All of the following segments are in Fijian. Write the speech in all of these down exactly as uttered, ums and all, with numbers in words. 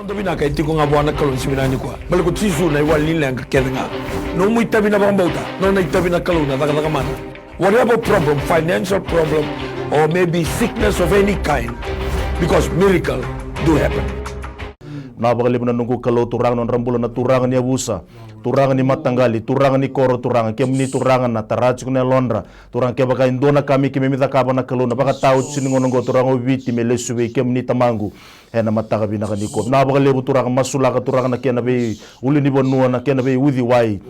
Noda vinaka e tiko ga vua na Kalou ni siga vinaka nikua. Baleta ko Jisu na iwali ni leqa kece ga. Nomu itavi na vakabauta, nona itavi na Kalou na cakacaka mana. Whatever problem, financial problem, or maybe sickness of any kind, because miracle do happen. Na vakalevu na noqu Kalou, Turaga, nodra bula na turaga ni yavusa, turaga ni mataqali, turaga ni koro, Turaga, kemuni Turaga na tara tiko na yalodra. Turaga, kevaka e dua na ka me keimami cakava na Kalou, na vakatau tiko ni gauna oqo, Turaga, o Viti me lesu vei kemuni, Tamaqu, ena mataka vinaka nikua. Vinaka vakalevu, Turaga, masulaka, Turaga, na kena veiulunivanua, na kena veiuciwai.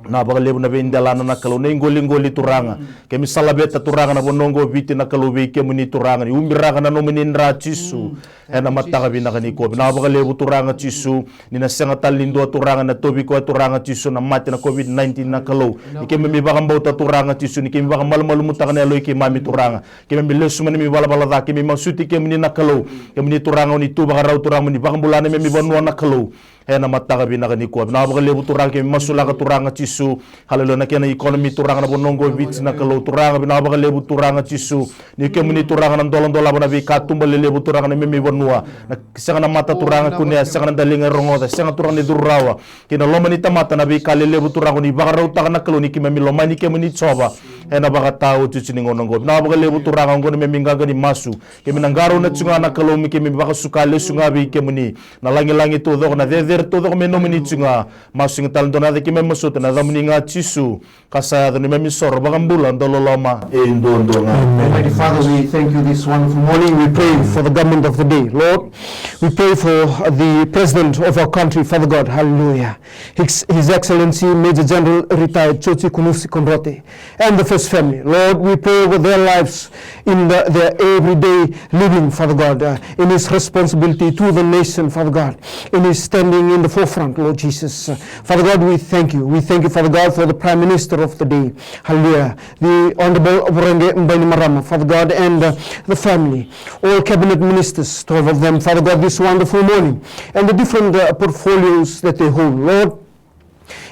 Vinaka vakalevu na veidelana na Kalou, na iqoliqoli, Turaga. Keimami sa laveta, Turaga, na vanua oqo o Viti na Kalou vei kemuni, Turaga, ni ubiraka na nomuni dra, Jisu. Ena mataka vinaka nikua. Vinaka vakalevu, Turaga Jisu, ni na sega tale ni dua, Turaga, na tauvi koya, Turaga Jisu, na mate na COVID nineteen na Kalou. Ni keimami vakabauta, Turaga Jisu, ni keimami vakamalumalumutaka na yalo i keimami, Turaga. Keimami lesu mai na neimami valavala ca, keimami masuti kemuni na Kalou. Kemuni, Turaga, o ni tu vakarau, Turaga, mo ni vakabula na neimami vanua na Kalou. Ena mataka vinaka nikua. Vinaka vakalevu, Turaga, keimami masulaka, Turaga Jisu. Haleluya, na kena economy, Turaga, na vanua oqo o Viti na Kalou, Turaga, vinaka vakalevu, Turaga Jisu. Ni kemuni, Turaga, na doladolava na veika tuba lelevu, Turaga, na neimami vanua. Na sega na mata, Turaga, kunea, sega na daliga e rogoca, sega, Turaga, ni curu rawa ki na loma ni tamata na veika lelevu, Turaga, ni vakarautaka na Kalou, ni keimami lomani kemuni, Jiova. Ena vakatau tiko ni gauna oqo. Vinaka vakalevu, Turaga, oqo na neimami qaqa ni masu. Keimami na qarauna tiko ga na Kalou, me keimami vakasuka lesu ga vei kemuni. Na lagilagi taucoko, na cecere taucoko me nomuni tiko ga. Masu ga tale, dua na yaca keimami masuta, na yacamuni ga, Jisu. Ka sa yaco na neimami isoro vakabula dauloloma e duadua ga. Amen. Almighty Father, we thank you this wonderful morning. We pray for the government of the day. Lord, we pray for the president of our country, Father God. Hallelujah. His, His Excellency Major General Retired Joji Kunusi Konrote and the first family. Lord, we pray over their lives in the, their everyday living, Father God, uh, in his responsibility to the nation, Father God, in his standing in the forefront, Lord Jesus. Uh, Father God, we thank you. We thank you, Father God, for the Prime Minister of the day. Hallelujah. The Honorable Voreqe Bainimarama, Father God, and, uh, the family. All cabinet ministers, twelve of them, Father God, this wonderful morning, and the different, uh, portfolios that they hold. Lord,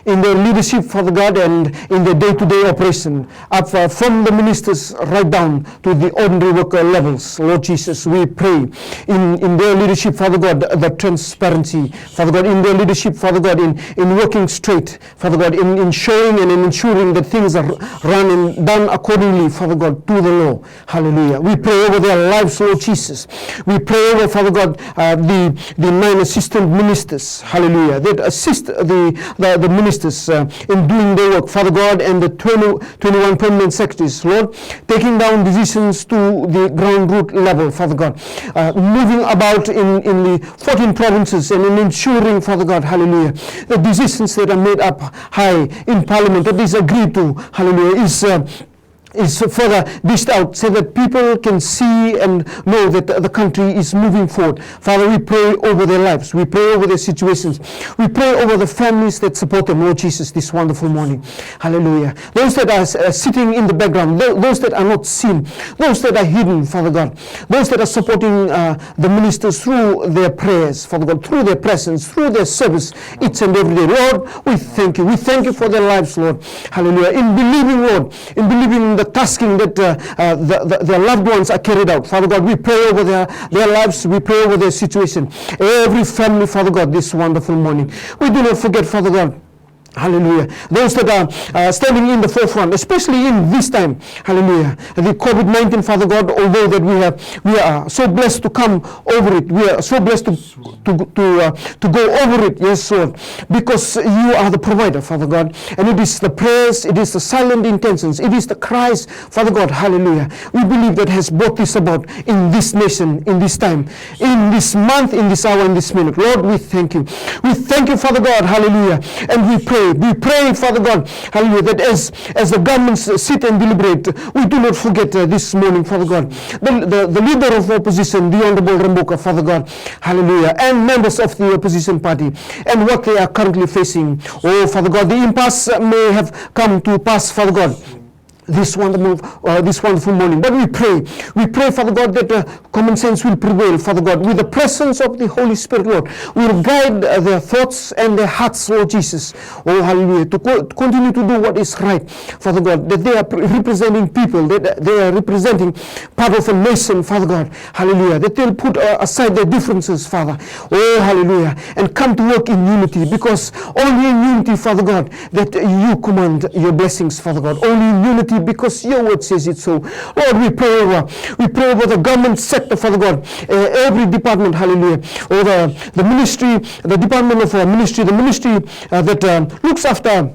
in their leadership, Father God, and in their day-to-day operation, up, uh, from the ministers right down to the ordinary worker levels, Lord Jesus, we pray in, in their leadership, Father God, the transparency, Father God, in their leadership, Father God, in, in working straight, Father God, in ensuring and in ensuring that things are run and done accordingly, Father God, to the law. Hallelujah. We pray over their lives, Lord Jesus. We pray over, Father God, uh, the, the nine assistant ministers, hallelujah, that assist the, the, the ministers, uh, in doing their work, Father God, and the twenty, twenty-one permanent secretaries, Lord, taking down decisions to the ground root level, Father God, uh, moving about in, in the fourteen provinces and in ensuring, Father God, hallelujah, the decisions that are made up high in Parliament, that is agreed to, hallelujah, is, uh, is further dished out so that people can see and know that the country is moving forward. Father, we pray over their lives. We pray over their situations. We pray over the families that support them, Lord Jesus, this wonderful morning. Hallelujah. Those that are, uh, sitting in the background, tho-, those that are not seen, those that are hidden, Father God, those that are supporting, uh, the ministers through their prayers, Father God, through their presence, through their service each and every day. Lord, we thank you. We thank you for their lives, Lord. Hallelujah. In believing, Lord, in believing in the tasking that, uh, uh, the, the, their loved ones are carried out. Father God, we pray over their, their lives. We pray over their situation. Every family, Father God, this wonderful morning. We do not forget, Father God, hallelujah, those that are, uh, standing in the forefront, especially in this time, hallelujah, the COVID nineteen, Father God, although that we have, we are so blessed to come over it, we are so blessed to, to, to, uh, to go over it, yes, Lord, because you are the provider, Father God, and it is the prayers, it is the silent intentions, it is the cries, Father God, hallelujah, we believe that has brought this about in this nation, in this time, in this month, in this hour, in this minute. Lord, we thank you. We thank you, Father God. Hallelujah. And we pray. We pray, Father God. Hallelujah. That as, as the governments sit and deliberate, we do not forget, uh, this morning, Father God, the, the, the leader of opposition, the Honorable Rabuka, Father God. Hallelujah. And members of the opposition party and what they are currently facing. Oh, Father God, the impasse may have come to pass, Father God. this wonderful, uh, this wonderful morning. But we pray, we pray, Father God, that uh, common sense will prevail, Father God, with the presence of the Holy Spirit, Lord, will guide uh, their thoughts and their hearts, Lord Jesus. Oh, hallelujah. To, co- to continue to do what is right, Father God, that they are pre- representing people, that they are representing part of a nation, Father God. Hallelujah. That they'll put uh, aside their differences, Father. Oh, hallelujah. And come to work in unity, because only in unity, Father God, that you command your blessings, Father God. Only in unity, because your word says it so. Lord, we pray over, we pray over the government sector, Father God, uh, every department, hallelujah, or the, the ministry, the department of uh, ministry, the ministry uh, that um, looks after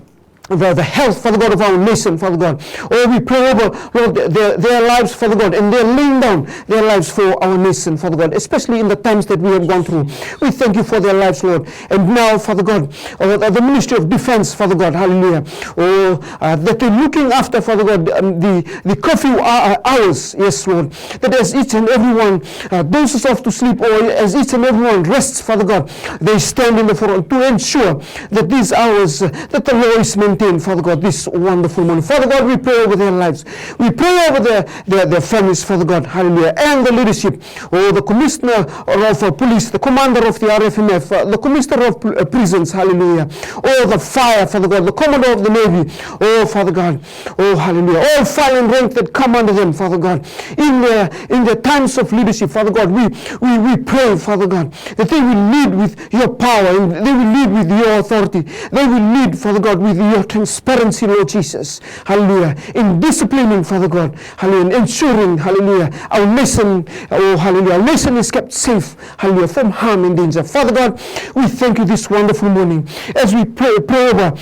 the, the health, Father God, of our nation, Father God. Oh, we pray over, Lord, their, their lives, Father God, and they're laying down their lives for our nation, Father God, especially in the times that we have gone through. We thank you for their lives, Lord. And now, Father God, uh, the ministry of defense, Father God, hallelujah. Oh, uh, that they're looking after, Father God, um, the, the curfew uh, hours, yes, Lord. That as each and everyone uh, dozes off to sleep, or as each and everyone rests, Father God, they stand in the front to ensure that these hours, uh, that the law is maintained, Father God, this wonderful morning. Father God, we pray over their lives. We pray over their, their, their families, Father God, hallelujah, and the leadership, oh, the commissioner of uh, police, the commander of the R F M F, uh, the commissioner of pr- uh, prisons, hallelujah, oh, the fire, Father God, the commander of the navy, oh, Father God, oh, hallelujah, all file and rank that come under them, Father God, in their, in their times of leadership, Father God, we, we, we pray, Father God, that they will lead with your power and they will lead with your authority. They will lead, Father God, with your transparency, Lord Jesus. Hallelujah. In disciplining, Father God. Hallelujah. In ensuring, hallelujah, our nation, oh, hallelujah, our nation is kept safe, hallelujah, from harm and danger. Father God, we thank you this wonderful morning as we pray, pray over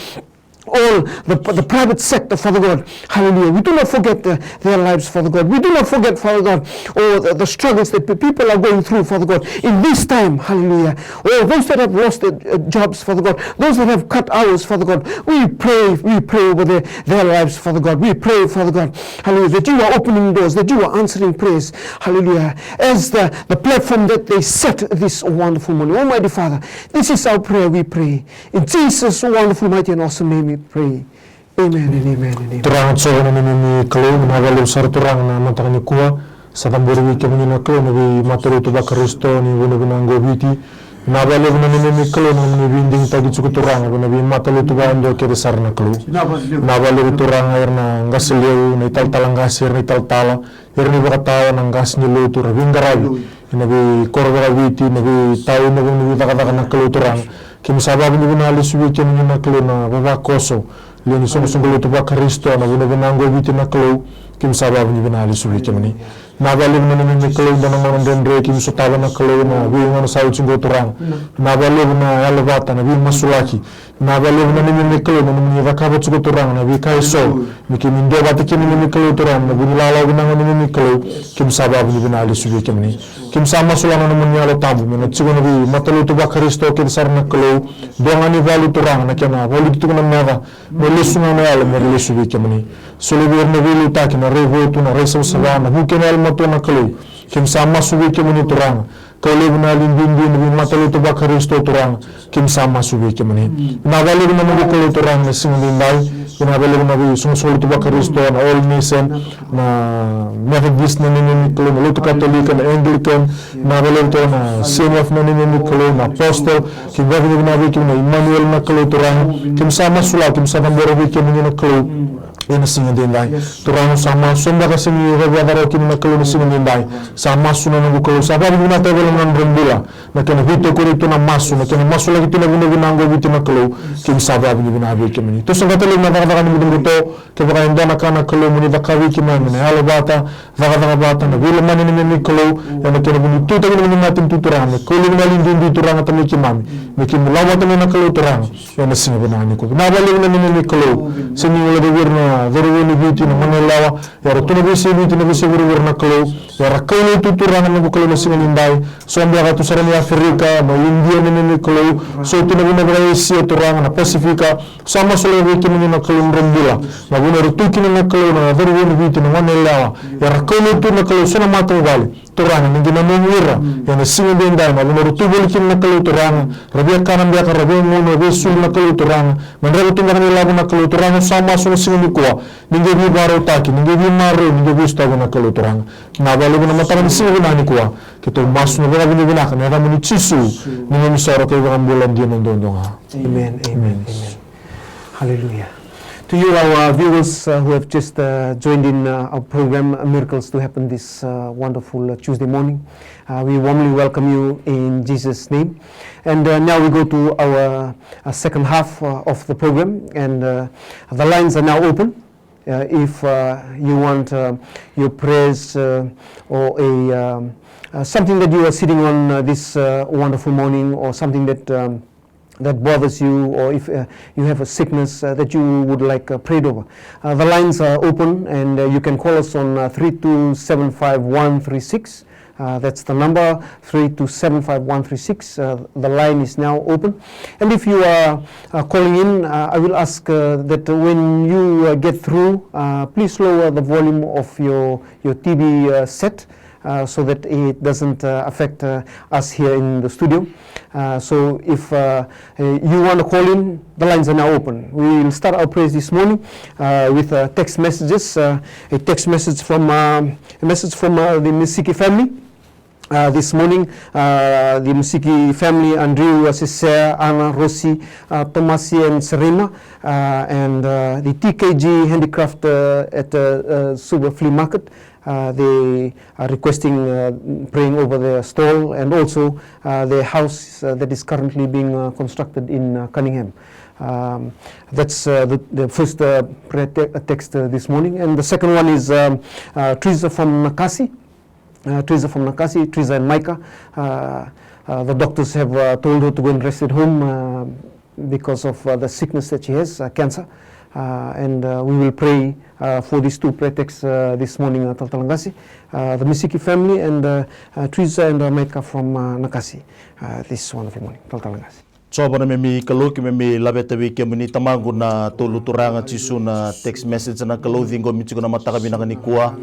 all the, the private sector, Father God. Hallelujah. We do not forget the, their lives, Father God. We do not forget, Father God, oh, the, the struggles that pe- people are going through, Father God, in this time. Hallelujah. Oh, those that have lost their uh, jobs, Father God, those that have cut hours, Father God, we pray, we pray over their, their lives, Father God. We pray, Father God, hallelujah, that you are opening doors, that you are answering prayers. Hallelujah. As the, the platform that they set this wonderful morning. Almighty Father, this is our prayer, we pray. In Jesus' wonderful, mighty, and awesome name we pray. Amen and amen and amen. Turaga Jiova na neimami Kalou, vinaka vakalevu sara Turaga na mataka nikua. Sa cabori vei kemuni na Kalou na veimatalotu vaKarisito ni vanua vinaka o Viti. Vinaka vakalevu na neimami Kalou na nomuni veidigitaki tiko Turaga vei na veimatalotu vakayadua kece sara na Kalou. Vinaka vakalevu Turaga ira na qase levu, na italatala qase, ira na italatala, ira na ivakatawa, na qase ni lotu, ra veiqaravi ena veikoro vakaviti, na veitau, na veicakacaka na Kalou Turaga. Keimami sa vakavinavinaka lesu vei kemuni na Kalou na vavakoso, lewe ni soqosoqo lotu vaKarisito na vanua vinaka o Viti na Kalou. Keimami sa vakavinavinaka lesu vei kemuni. Vinaka vakalevu na neimami Kalou, dua na gauna dredre keimami sotava na Kalou na veigauna sa oti qo Turaga. Vinaka vakalevu na yalovata, na veimasulaki. Vinaka vakalevu na neimami Kalou na nomuni cakava tiko Turaga na veika eso. Me keimami duavata kina neimami Kalou Turaga na vunilawalawa vinaka neimami Kalou. Keimami sa vakavinavinaka lesu vei kemuni. Keimami sa masulaka na nomuni Yalo Tabu me na tiko ena veimatalotu vaKarisito kece sara na Kalou. Dua ga ni valu Turaga na kena valuti tiko na meca, me lesu ga na yalo me ra lesu vei kemuni. Soli vei ira na veiliutaki, na raivotu, na raisavasava, na vuke na yalomatua na Kalou. Keimami sa masu vei kemuni Turaga. Kau levu na yalo duidui na veimatalotu vaKarisito Turaga. Keimami sa masu vei kemuni. Vinaka vakalevu na noqu Kalou Turaga na siga edaidai. Vinaka vakalevu na veisoqosoqo lotu vaKarisito, na All Nation, na Methodist na neimami Kalou, na lotu Katolika, na Anglican. Vinaka vakalevu Turaga na C N F na neimami Kalou, na Apostle. Keimami vakavinavinaka vei kemuni na Emmanuel na Kalou Turaga. Keimami sa masulaka, keimami sa cabora vei kemuni na Kalou. Ena siga edaidai Turaga, sa masu, sa beka sega ni vakayaco rawa kina na Kalou na siga edaidai. Sa masu na noqu Kalou, sa vakavinavinaka tale vei na nodra bula na kena veitokoni tu na masu, na kena masulaki tu na vanua vinaka o Viti na Kalou. Keimami sa vakavinavinaka vei kemuni. Tou sa qai talei na cakacaka ni butobuto, kevaka e dua na ka na Kalou mo ni cakava vei keimami, na yalovata, cakacaka vata, na veilomani ni neimami Kalou, ena kena vunitutaki ni neimami matanitu Turaga, me kau levu na yalo duidui Turaga tamai keimami, me keimami lako vata mai na Kalou Turaga. Ena siga vinaka nikua. Vinaka vakalevu na neimami Kalou. Sega ni guilecavi ira na cauravou ni Viti, na gone yalewa, era tu na veiyasai Viti, na veiyasai vuravura na Kalou. Era kau lotu Turaga na noqu Kalou na siga nidai. So beka tu sara mai Aferika, mai Idia na neimami Kalou. So tu na vanua vaka-Esia Turaga, na Pasifika. Sa masulaka vei kemuni na Kalou na nodra bula. Na vanua era tu kina na Kalou na cauravou ni Viti, na gone yalewa. Era kau lotu na Kalou, so na matavuvale. Turaga, ni qai nanumi ira ena siga edaidai, na vanua ra tu voli kina na Kalou Turaga, ra via kana beka, ra via gunu, ra via sulu na Kalou Turaga, me dreva tu beka na ilavo na Kalou Turaga. Au sa masu na siga nikua, ni qai veivakarautaki, ni qai veimaroroi, ni qai veisotavi na Kalou Turaga. Vinaka vakalevu na mataka ni siga vinaka nikua, keitou masu na vakavinavinaka ena yacamuni Jisu, neimami isoro kei iVakabula dina duadua ga. Amen, amen, amen. Hallelujah. To you, our viewers, uh, who have just, uh, joined in, uh, our program, uh, Miracles to Happen, this, uh, wonderful, uh, Tuesday morning. Uh, we warmly welcome you in Jesus' name. And, uh, now we go to our, uh, second half, uh, of the program, and, uh, the lines are now open. Uh, if, uh, you want, uh, your prayers, uh, or a, um, uh, something that you are sitting on, uh, this, uh, wonderful morning, or something that, um, that bothers you, or if, uh, you have a sickness, uh, that you would like, uh, prayed over. Uh, the lines are open, and, uh, you can call us on, uh, three two seven five one three six. Uh, that's the number, three two seven five one three six. Uh, the line is now open. And if you are, uh, calling in, uh, I will ask, uh, that when you, uh, get through, uh, please lower the volume of your, your T V, uh, set, uh, so that it doesn't, uh, affect, uh, us here in the studio. Uh, so if, uh, uh, you want to call in, the lines are now open. We will start our prayers this morning, uh, with, uh, text messages. Uh, a text message from, um, a message from, uh, the Misiki family. Uh, this morning, uh, the Misiki family, Andrew, uh, Sisea, Anna, Rosi, uh, Tomasi, and Serima, uh, and, uh, the T K G Handicraft, uh, at, uh, uh, Suva Flea Market. Uh, they are requesting, uh, praying over their stall and also, uh, their house, uh, that is currently being, uh, constructed in, uh, Cunningham. Um, that's, uh, the, the first, uh, prayer te- uh, text, uh, this morning. And the second one is, um, uh, Teresa from Nakasi. Uh, Teresa from Nakasi, Teresa and Micah. Uh, uh, the doctors have, uh, told her to go and rest at home, uh, because of, uh, the sickness that she has, uh, cancer. Uh, and, uh, we will pray, uh, for these two prayer texts, uh, this morning, uh, Talatala Qase. Uh, the Misiki family and, uh, uh, Teresa and, uh, Micah from, uh, Nakasi, uh, this wonderful morning. Talatala Qase. Jiova na neimami Kalou, keimami laveta vei kemuni Tamaqu na tolu Turaga Jisu na text message na Kalou ciqomi tiko na mataka vinaka nikua.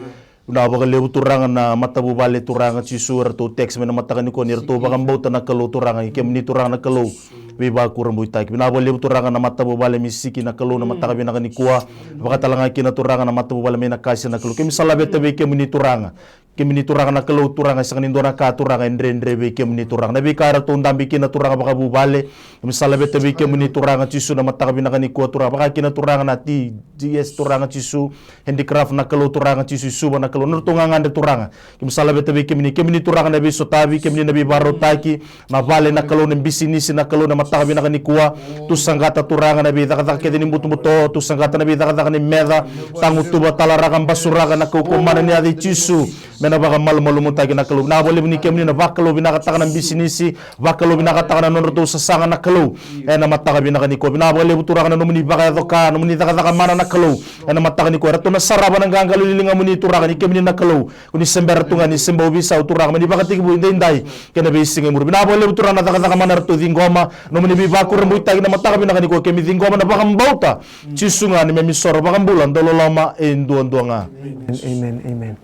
Vinaka vakalevu Turaga na matavuvale Turaga Jisu, eratou text mai na mataka nikua ni ratou vakabauta na Kalou Turaga, i kemuni Turaga na Kalou veivakurabuitaki. Vinaka vakalevu Turaga na matavuvale Misiki na Kalou na mataka vinaka nikua. Vakatalega kina Turaga na matavuvale mai Nakasi na Kalou. Keimami sa laveta vei kemuni Turaga. Kemuni Turaga na Kalou Turaga, e sega ni dua na ka Turaga e dredre vei kemuni Turaga. Na veika eratou dabe kina Turaga vakavuvale. Keimami sa laveta vei kemuni Turaga Jisu na mataka vinaka nikua Turaga. Vaka kina Turaga na T G S Turaga Jisu. Handicraft na Kalou Turaga Jisu i Suva na Kalou. Na nodratou gagadre Turaga. Keimami sa laveta vei kemuni, kemuni Turaga na veisotavi, kemuni na veivakarautaki, na vale na Kalou, na bisinisi na Kalou, na mataka vinaka nikua. Tu saqata Turaga na veicakacaka kece ni butobuto, tu saqata na veicakacaka ni meca, tagutuva, talaraka, basuraka na kaukauwa mana ni yaca i Jisu. Me na vakamalumalumutaki na Kalou. Vinaka vakalevu ni kemuni na vakalouvinakataka na bisinisi, vakalouvinakataka na nodratou sasaga na Kalou. Ena mataka vinaka nikua. Vinaka vakalevu Turaga na nomuni vakayaco ka, nomuni cakacaka mana na Kalou. Ena mataka nikua. Eratou na sarava na qaqalo ni ligamuni Turaga ni kemuni na Kalou. Ko ni se bera tu ga ni se bau veisau Turaga. Me ni vakatekivu edaidai. Kei na veisiga e muri. Vinaka vakalevu Turaga na cakacaka mana eratou ciqoma. Nomuni veivakurabuitaki na mataka vinaka nikua. Keimami ciqoma na vakabauta. Jisu ga neimami isoro vakabula. Dauloloma e duadua ga. Amen, amen, amen.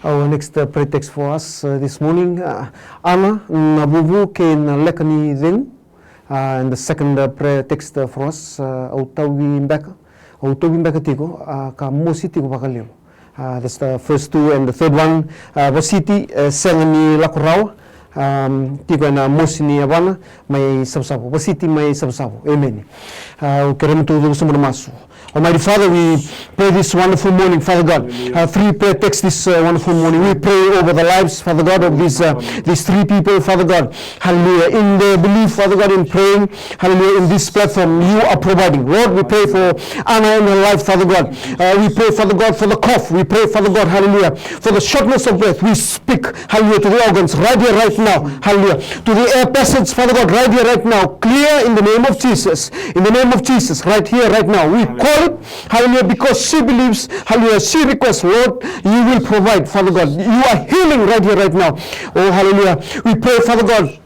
Our next, uh, prayer text for us, uh, this morning, uh, Ana Navuvu kei Naleka ni Cegu. Uh, and the second, uh, prayer text, uh, for us, uh, Au tauvi beka, au tauvi beka tiko, uh, ka mosi tiko vakalevu. Uh, that's the first two, and the third one, uh, Vasiti, uh, sega ni lako rawa, um, tiko ena mosi ni yavana mai Savusavu. Vasiti mai Savusavu. Amen. Uh, au kerea me tou cuva sobu ena masu. Almighty Father, we pray this wonderful morning, Father God. Uh, three prayer texts this, uh, wonderful morning. We pray over the lives, Father God, of these, uh, these three people, Father God. Hallelujah. In their belief, Father God, in praying, hallelujah, in this platform, you are providing. Lord, we pray for Anna and her life, Father God. Uh, we pray, Father God, for the cough. We pray, Father God, hallelujah, for the shortness of breath. We speak, hallelujah, to the organs right here, right now. Hallelujah. To the air passage, Father God, right here, right now. Clear in the name of Jesus. In the name of Jesus, right here, right now. We call it, hallelujah, because she believes, hallelujah, she requests, Lord, you will provide, Father God. You are healing right here, right now. Oh, hallelujah. We pray, Father God,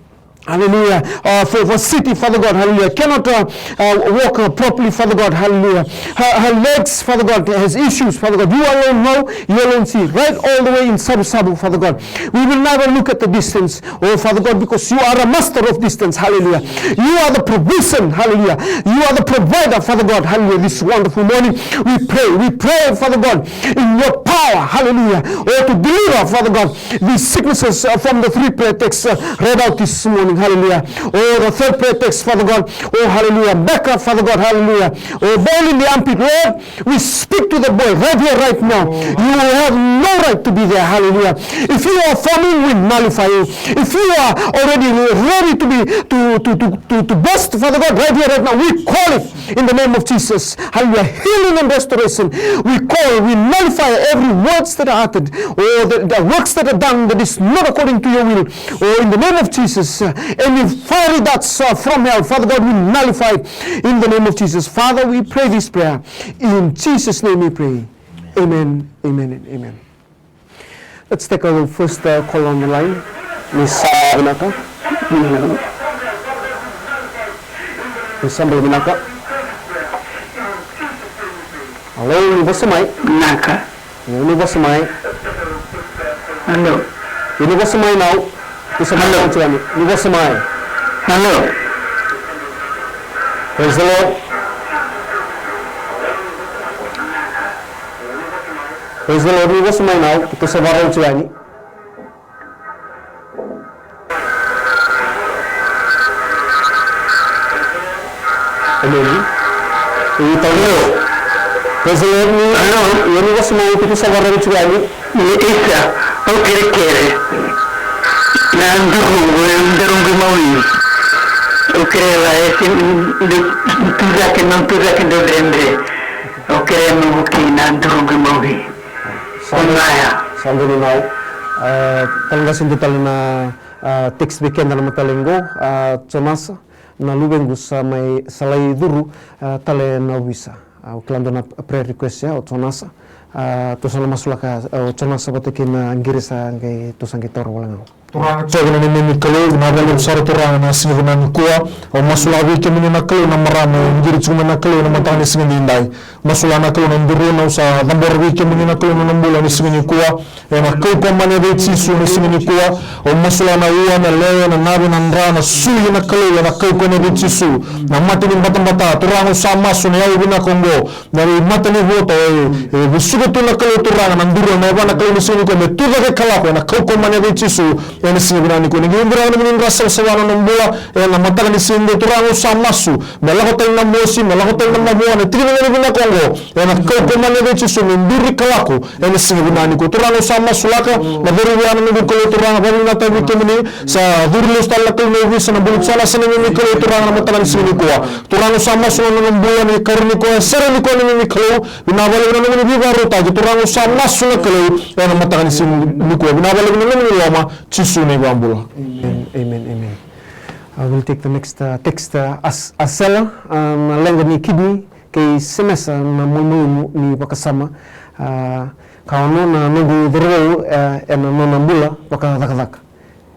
Hallelujah. Uh, for, for Siti, Father God, hallelujah, cannot uh, uh, walk uh, properly, Father God, hallelujah. Her, her legs, Father God, has issues, Father God. You alone know, you alone see, right all the way in Savusavu, Father God. We will never look at the distance, oh Father God, because you are a master of distance, hallelujah. You are the provision, hallelujah. You are the provider, Father God, hallelujah. This wonderful morning, we pray, we pray, Father God, in your power, hallelujah, oh, to deliver, Father God, these sicknesses uh, from the three prayer texts uh, read out this morning. Hallelujah. Oh, the third prayer text, Father God. Oh, hallelujah. Becca, Father God. Hallelujah. Oh, ball in the armpit, Lord. We speak to the boy right here, right now. You have no right to be there. Hallelujah. If you are forming, we nullify you. If you are already ready to be to to to to, to burst, Father God, right here, right now, we call it in the name of Jesus. Hallelujah. Healing and restoration. We call, we nullify every words that are uttered or the, the works that are done that is not according to your will. Oh, in the name of Jesus, uh, any fiery darts uh, from hell, Father God, we nullify it in the name of Jesus. Father, we pray this prayer. In Jesus' name we pray. Amen, amen, and amen. Let's take our first uh, call on the line. Ni sa bula vinaka. Ni sa bula vinaka. Alo, ni vosa mai. Vinaka. Ni vosa mai. Alo. Ni vosa mai now. Ni sa bula vinaka. Ni vosa mai. Alo. Praise the Lord. Praise the Lord. Ni vosa mai now. Ni sa bula vinaka. Amen. Praise the Lord. Ni, ni vosa mai, ni sa bula vinaka. Ni isa, au kerekere. Na duru, e duru qi mawi. Au kere la, e se, de, tu cake, na tu cake, de dredre. Au kere na vuki, na duru qi mawi. Sa, sa donu nau. E, tale ga sa dua tale na, e, text vei keda na mataka qo, e, Jonasa, na luvequ sa mai, sa lai curu, e, tale na ovisa. A, au kila dua na prayer request ya, o Jonasa. A, tou sa na masulaka, e, o Jonasa vata kei na qiri sa qai, tou sa qai taura wale ga. Turaga Jiova na neimami Kalou, vinaka vakalevu sara Turaga na siga vinaka nikua. Au masulaka vei kemuni na Kalou na marama e qiri tiko mai na Kalou ena mataka ni siga edaidai. Masulaka na Kalou na duru, au sa cabora vei kemuni na Kalou na nona bula ena siga nikua. Ena kaukaua mana i Jisu ena siga nikua. Au masulaka na ua, na lewe, na nave, na dra, na sui na Kalou ena kaukaua mana i Jisu. Na mate ni batabata, Turaga au sa masu na yau vinaka oqo. Na veimatanivoto e, e vesuka tu na Kalou Turaga na duru ena yavana na Kalou ni siga nikua me tucake ka lako ena kaukaua mana i Jisu. Ena siga vinaka nikua ni qai duru na nomuni dra savasava na nona bula ena mataka ni siga nikua Turaga au sa masu. Me lako tale na mosi, me lako tale na mavoa, na tikina ni vinaka oqo. Ena kaukaua mana i Jisu me duri ka lako. Ena siga vinaka nikua Turaga au sa masulaka. Na cauravou ya na noqu Kalou Turaga, vakavinavinaka vei kemuni. Sa curu lesu tale na Kalou na ovisa na bula Jonasa na neimami Kalou Turaga na mataka ni siga nikua. Turaga au sa masu na nona bula ni karua nikua, e sere nikua na neimami Kalou. Vinaka vakalevu na nomuni veivakarautaki Turaga au sa masu na Kalou ena mataka ni siga nikua. Vinaka vakalevu na nomuni loloma Jisu na iVakabula. Amen, amen, amen. I will take the next uh, text uh, as, Asela, uh, na leqa ni kidney kei Semesa na malumalumu ni vakasama, uh, ka ono na noqu cauravou uh, ena nona bula vakacakacaka.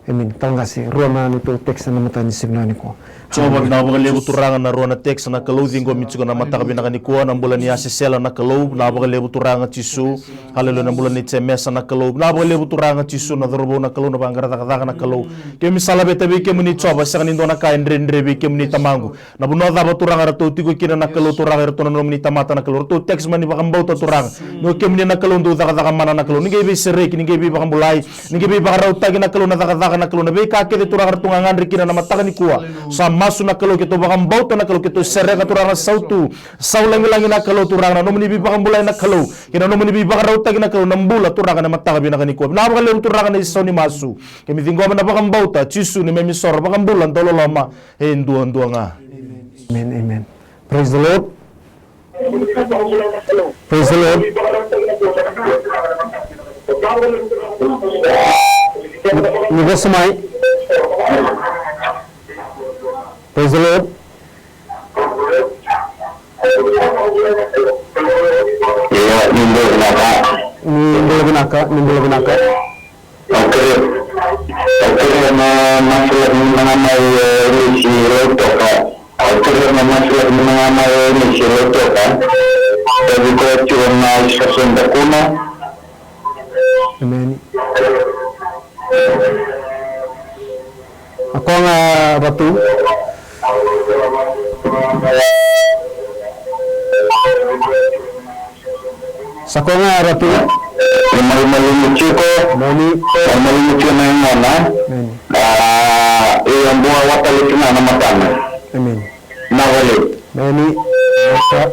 Amen. Tale ga sa rua na neitou text na mataka ni siga nikua. Jiova, vinaka vakalevu Turaga na rua na text na Kalou ciqomi tiko na mataka vinaka nikua, na bula ni Asesela na Kalou, vinaka vakalevu Turaga Jisu. Haleluya, na bula ni Jemesa na Kalou, vinaka vakalevu Turaga Jisu, na cauravou na Kalou, na vaqara cakacaka na Kalou. Keimami sa laveta vei kemuni Jiova, sega ni dua na ka e dredre vei kemuni Tamaqu. Na vanua cava Turaga ratou tiko kina na Kalou Turaga, eratou na nomuni tamata na Kalou, ratou text mai ni vakabauta Turaga. Ni o kemuni na Kalou dou cakacaka mana na Kalou, ni qai veisereki, ni qai veivakabulai, ni qai veivakarautaki na Kalou na cakacaka na Kalou, na veika kece Turaga ratou gagadre kina na mataka nikua. Sa masu na Kalou keitou vakabauta na Kalou keitou sereka Turaga sautu, sau lagilagi na Kalou Turaga na nomuni veivakabulai na Kalou, kei na nomuni veivakarautaki na Kalou na bula Turaga na mataka vinaka nikua. Vinaka vakalevu Turaga na isau ni masu. Keimami ciqoma na vakabauta Jisu neimami isoro vakabula dau loloma e duadua ga. Amen, amen. Praise the Lord. Praise the Lord. Ni vosa mai. Praise the Lord. Ia, ni bula vinaka. Ni bula vinaka, ni bula vinaka. Okay. Au kerea na masulaki ni maga mai e Lisi Lautoka. Au kerea na masulaki ni maga mai e Lisi Lautoka. Davi koya tiko na isasonda kuna. Emeni. A koga Ratu. Sa koga Ratu. Ni malumalumu tiko. Moni. Malumalumu tiko na yagona. Meni. A, ia bua watale tiko na matana. Amen. Na vale. Meni. Sa.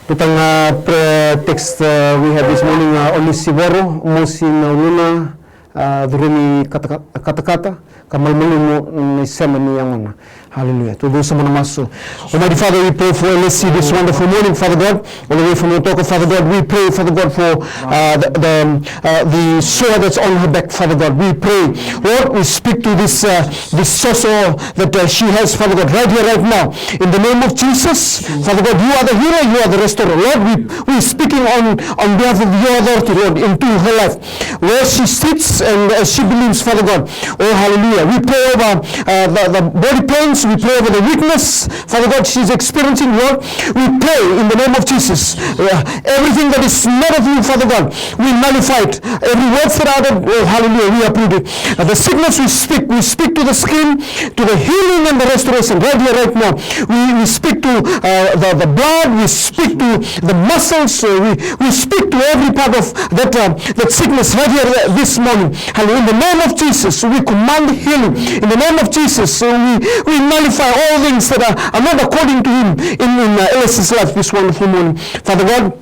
Tutanga prayer text, uh, we have this morning, uh, Onisivoro, mosi na uluna, a, curumi katakata, katakata, ka malumalumu na isema ni yagona. Hallelujah. Tou dou sa mana masu. Almighty Father, we pray for Elsie this wonderful morning, Father God. All the way from Lautoka, Father God, we pray, Father God, for, uh, the, the, um, uh, the sore that's on her back, Father God. We pray, Lord, we speak to this, uh, this soso that, uh, she has, Father God, right here, right now. In the name of Jesus, Father God, you are the healer, you are the restorer. Lord, we, we speaking on, on behalf of your authority, Lord, into her life. Where she sits and as she believes, Father God. Oh, hallelujah. We pray over, uh, the, the body pains. We pray over the weakness, Father God, she's experiencing, Lord. We pray in the name of Jesus. Uh, everything that is not of you, Father God, we nullify it. Every word that out of, oh, hallelujah, we uproot it. Uh, the sickness we speak, we speak to the skin, to the healing and the restoration right here, right now. We, we speak to, uh, the, the blood, we speak to the muscles, uh, we, we speak to every part of that, uh, that sickness right here, uh, this morning. Hallelujah. In the name of Jesus, we command healing. In the name of Jesus, uh, we, we nullify all things that are, are not according to him in, in, uh, Elise's life this wonderful morning. Father God,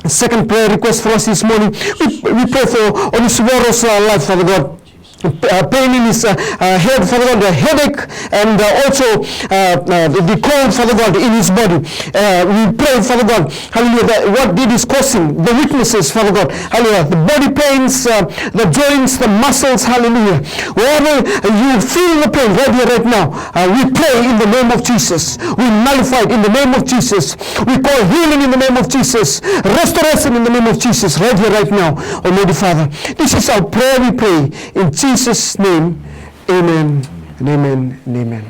second prayer request for us this morning. We, we pray for Onisivoro's, uh, life, Father God. Uh, pain in his, uh, uh, head, Father God, the headache, and, uh, also, uh, uh, the, the cold, Father God, in his body. Uh, we pray, Father God, hallelujah, that what it is causing, the weaknesses, Father God, hallelujah, the body pains, uh, the joints, the muscles, hallelujah. Wherever you feel the pain right here, right now, uh, we pray in the name of Jesus. We nullify it in the name of Jesus. We call healing in the name of Jesus. Restoration in the name of Jesus, right here, right now, Almighty Father. This is our prayer, we pray in Jesus' name. Amen and amen and amen.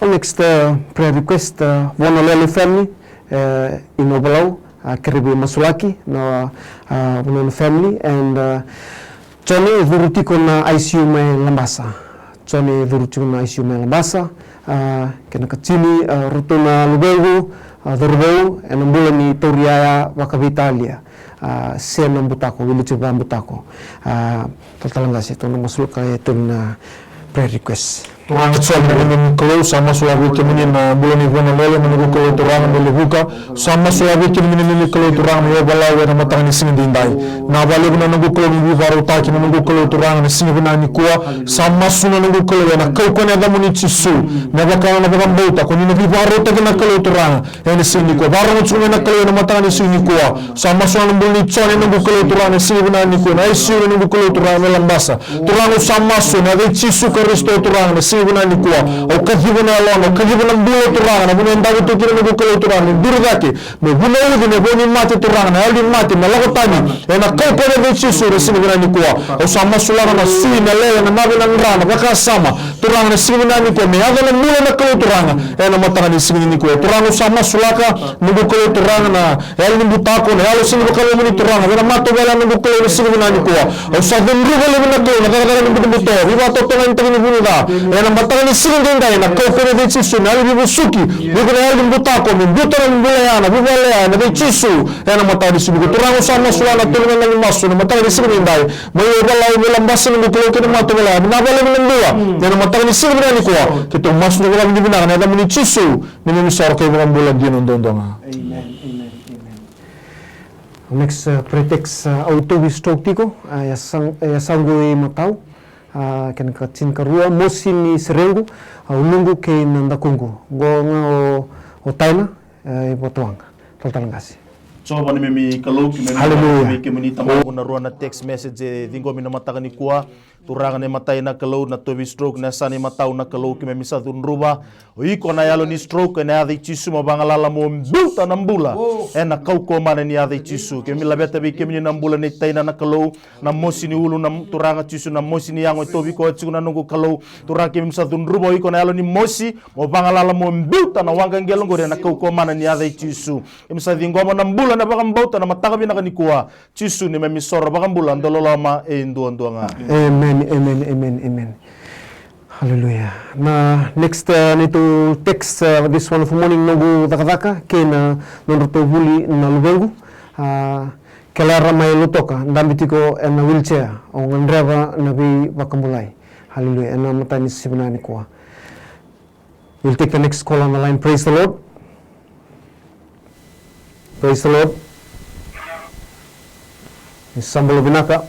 Our next, uh, prayer request, uh, Vonalele family, uh, in Ovalau, uh, Kerevi Masulaki, na, uh, Vonalele family, and, uh, Jone e curu tiko na I C U mai Labasa. Jone e curu tiko na I C U mai Labasa, uh, kei na katini, uh, ratou na luvequ, uh, cauravou, ena bula ni tauri yaya vakaveitalia. A, se na butako, wili tiko vakabutako. A, talatala qase, tou na masulaka e tolu na prayer request. Turaga Jiova, na neimami Kalou, sa masulaka vei kemuni na bula ni Vonalele, na noqu Kalou Turaga, me levuka. Sa masulaka vei kemuni na neimami Kalou Turaga, me Ovalau ena mataka ni siga edaidai. Na vakalevu na noqu Kalou ni veivakarautaki, na noqu Kalou Turaga, na siga vinaka nikua. Sa masu na noqu Kalou ena kaukaua ni yacamuni Jisu. Me vaka na vakabauta, ko ni na veivakarautaki na Kalou Turaga. Ena siga nikua, vakarorogo tiko mai na Kalou ena mataka ni siga nikua. Sa masu na bula ni Jone na noqu Kalou Turaga ena siga vinaka nikua, na I C U na noqu Kalou Turaga mai Labasa. Turaga au sa masu ena yaca i Jisu Karisito Turaga ena siga vinaka nikua. Au kaciva na yalona, au kaciva na bula Turaga, na vanua e davo tu kina na noqu Kalou Turaga, me duri cake, me vu na uci, me vo ni mate Turaga, na yalo ni mate, me lako tani. Ena kaukaua ni yaca i Jisu ena siga vinaka nikua. Au sa masulaka na sui, na lewe, na nave, na dra, na vakasama. Turaga na siga vinaka nikua, me yaco na bula na Kalou Turaga. Ena mataka ni siga nikua. Turaga au sa masulaka, noqu Kalou Turaga na yalo ni butako, na yalo sega ni vakavuna Turaga. Vei na matavuvale noqu Kalou na siga vinaka nikua. Au sa cudruva levu na Kalou, na cakacaka ni butobuto. Veivakatotoga ni taki ni vuni ca. Ena mataka ni siga edaidai, na kaukaua ni yaca i Jisu, na yalo ni vesuki. Vei na yalo ni butako, me buta na bula ya, na vuvale ya, ena yaca i Jisu. Ena mataka ni siga nikua. Turaga au sa masulaka na tolu na noqu masu, na mataka ni siga edaidai. Mai Ovalau, mai Labasa noqu Kalou kei na matavuvale, vinaka vakalevu na bula. Ena mataka ni siga vinaka nikua. Keitou masu na vakavinavinaka ena yacamuni Jisu, neimami isoro kei vakabula dina duadua ga. Amen, amen, amen. Next, uh, prayer text, uh, au tauvi stroke tiko, uh, yasaqu, uh, yasaqu i matau, uh, kena ka tinikarua, mosi ni serequ, uh, uluqu kei na dakuqu. Qo ga o, o Taina, uh, i Vatuwaqa. Talatala qase. Jiova na neimami Kalou, keimami, hallelujah, vei kemuni Tamaqu na rua na text message e ciqomi na mataka nikua. Turaga na imatai na Kalou, na tovi stroke na yasana imatau na Kalou, keimami sa cudruva. O iko na yalo ni stroke, ena yaca i Jisu mo vagalala mo biuta na bula. Ena kaukauwa mana ni yaca i Jisu. Keimami laveta vei kemuni na bula nei Taina na Kalou, na mosi ni ulu na Turaga Jisu, na mosi ni yago e tauvi koya tiko na noqu Kalou. Turaga keimami sa cudruva o iko na yalo ni mosi, mo vagalala mo biuta na waqa qele oqori ena kaukauwa mana ni yaca i Jisu. Keimami sa ciqoma na bula na vakabauta na mataka vinaka nikua. Jisu neimami isoro vakabula, dau loloma e duadua ga. Amen, amen, amen, amen. Hallelujah. Na next, uh, neitou text, uh, this wonderful morning, noqu cakacaka kei na nodratou vuli na luvequ. Uh, Kelara mai Lautoka, dabe tiko ena wheelchair, au gadreva na veivakabulai. Hallelujah. Ena mataka ni siga vinaka nikua. We'll take the next call on the line. Praise the Lord. Praise the Lord. Ni sa bula vinaka.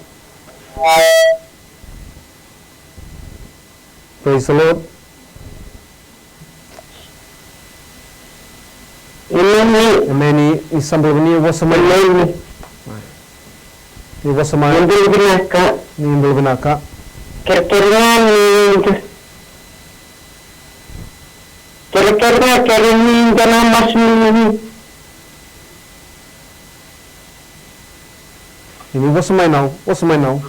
Praise the Lord. Emeni. Emeni. Ni sa bula vinaka, vosa mai. Emeni. Ni vosa mai. Ni bula vinaka. Ni bula vinaka. Kerekere ga ni Kerekere ga, kere ni da na masu ni. Ni vosa mai nau, vosa mai nau.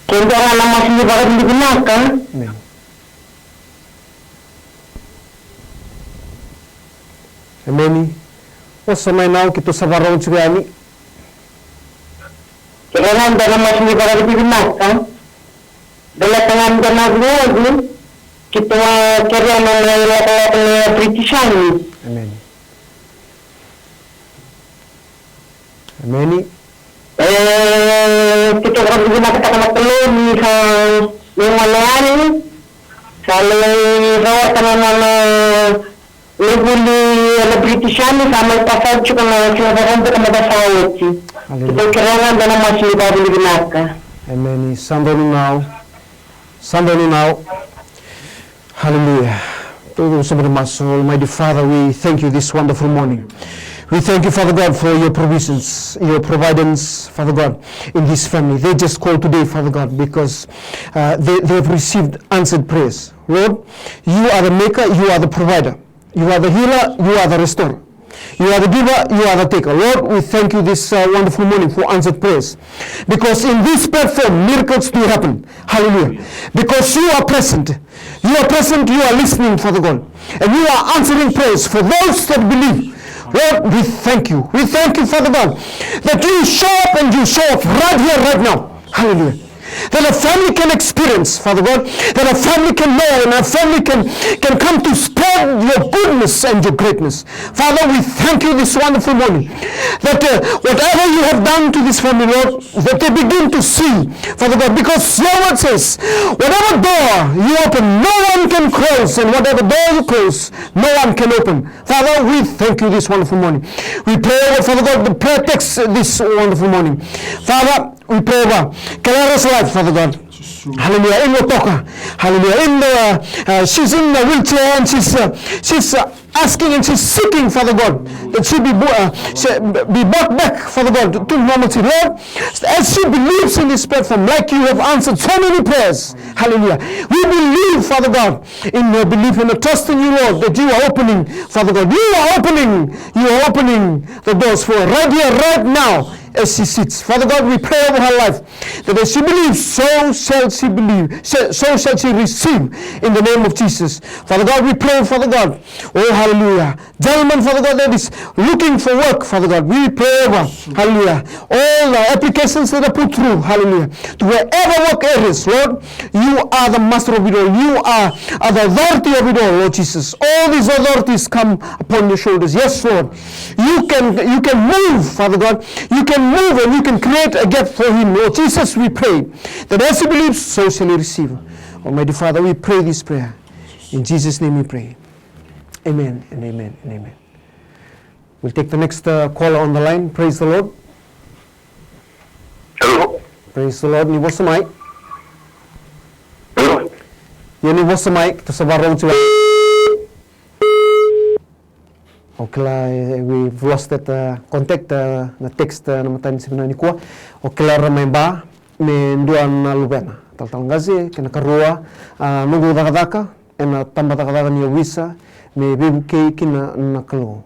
Ke da na masu ni vakavinavinaka. Amen. Emeni. Vosa mai nau, keitou sa vakarorogo tiko yani. Kere ga da na masu ni vakavinavinaka. Baleta ga ni da na vinavinaka, keitou a kerea na nona ilakolako na British Army. Emeni. Emeni. E, keitou vakavinavinakataka na Kalou ni sa mai gole yani, sa lai rawata na nona Lai vuli ena British Army, sa mai pass out tiko na siga Vakaraubuka mada sa oti. Hallelujah. Keitou kerea ga da na masu ni vakavinavinaka. Emeni. Sa donu nau. Sa donu nau. Hallelujah. Tou sobu ena masu. Almighty Father, we thank you this wonderful morning. We thank you, Father God, for your provisions, your providence, Father God, in this family. They just called today, Father God, because, uh, they, they have received answered prayers. Lord, you are the maker, you are the provider. You are the healer, you are the restorer. You are the giver, you are the taker. Lord, we thank you this, uh, wonderful morning for answered prayers. Because in this platform, miracles do happen. Hallelujah. Because you are present. You are present, you are listening, Father God. And you are answering prayers for those that believe. Lord, we thank you. We thank you, Father God, that you show up and you show up right here, right now. Hallelujah. That a family can experience, Father God, that a family can know, and a family can, can come to spread your goodness and your greatness. Father, we thank you this wonderful morning, that, uh, whatever you have done to this family, Lord, that they begin to see, Father God, because your word says, whatever door you open, no one can close, and whatever door you close, no one can open. Father, we thank you this wonderful morning. We pray over, Father God, the prayer text this wonderful morning. Father, we pray over Kalera's life, Father God. Hallelujah. In Lautoka. Hallelujah. In the, uh, she's in the wheelchair and she's, uh, she's, uh, asking and she's seeking, Father God, that she be, bo- uh, she be brought back, Father God, to normalcy. Lord, as she believes in this platform, like you have answered so many prayers, hallelujah, we believe, Father God, in her belief and her trust in you, Lord, that you are opening, Father God, you are opening, you are opening the doors for her right here, right now, as she sits. Father God, we pray over her life, that as she believes, so shall she believe, so, so shall she receive in the name of Jesus. Father God, we pray, Father God, oh, hallelujah, gentlemen, Father God, that is looking for work, Father God, we pray over, hallelujah, all the applications that are put through, hallelujah, to wherever work areas, Lord, you are the master of it all. You are, are the authority of it all, Lord Jesus. All these authorities come upon your shoulders. Yes, Lord. You can, you can move, Father God. You can move and you can create a gap for him. Lord Jesus, we pray that as he believes, so shall he receive. Almighty Father, we pray this prayer. In Jesus' name we pray. Amen and amen and amen. We'll take the next, uh, caller on the line. Praise the Lord. Hello. Praise the Lord. Ni vosa mai. Hello. Ia ni vosa mai, keitou sa vakarorogo tiko. Au kila, eh, we've lost that, uh, contact, uh, na text, uh, na mataka ni siga vinaka nikua. Au kila ra mai Ba me dua na luvena. Talatala Qase, kei na karua, uh, noqu cakacaka ena tabacakacaka ni ovisa me veivukei kina na Kalou.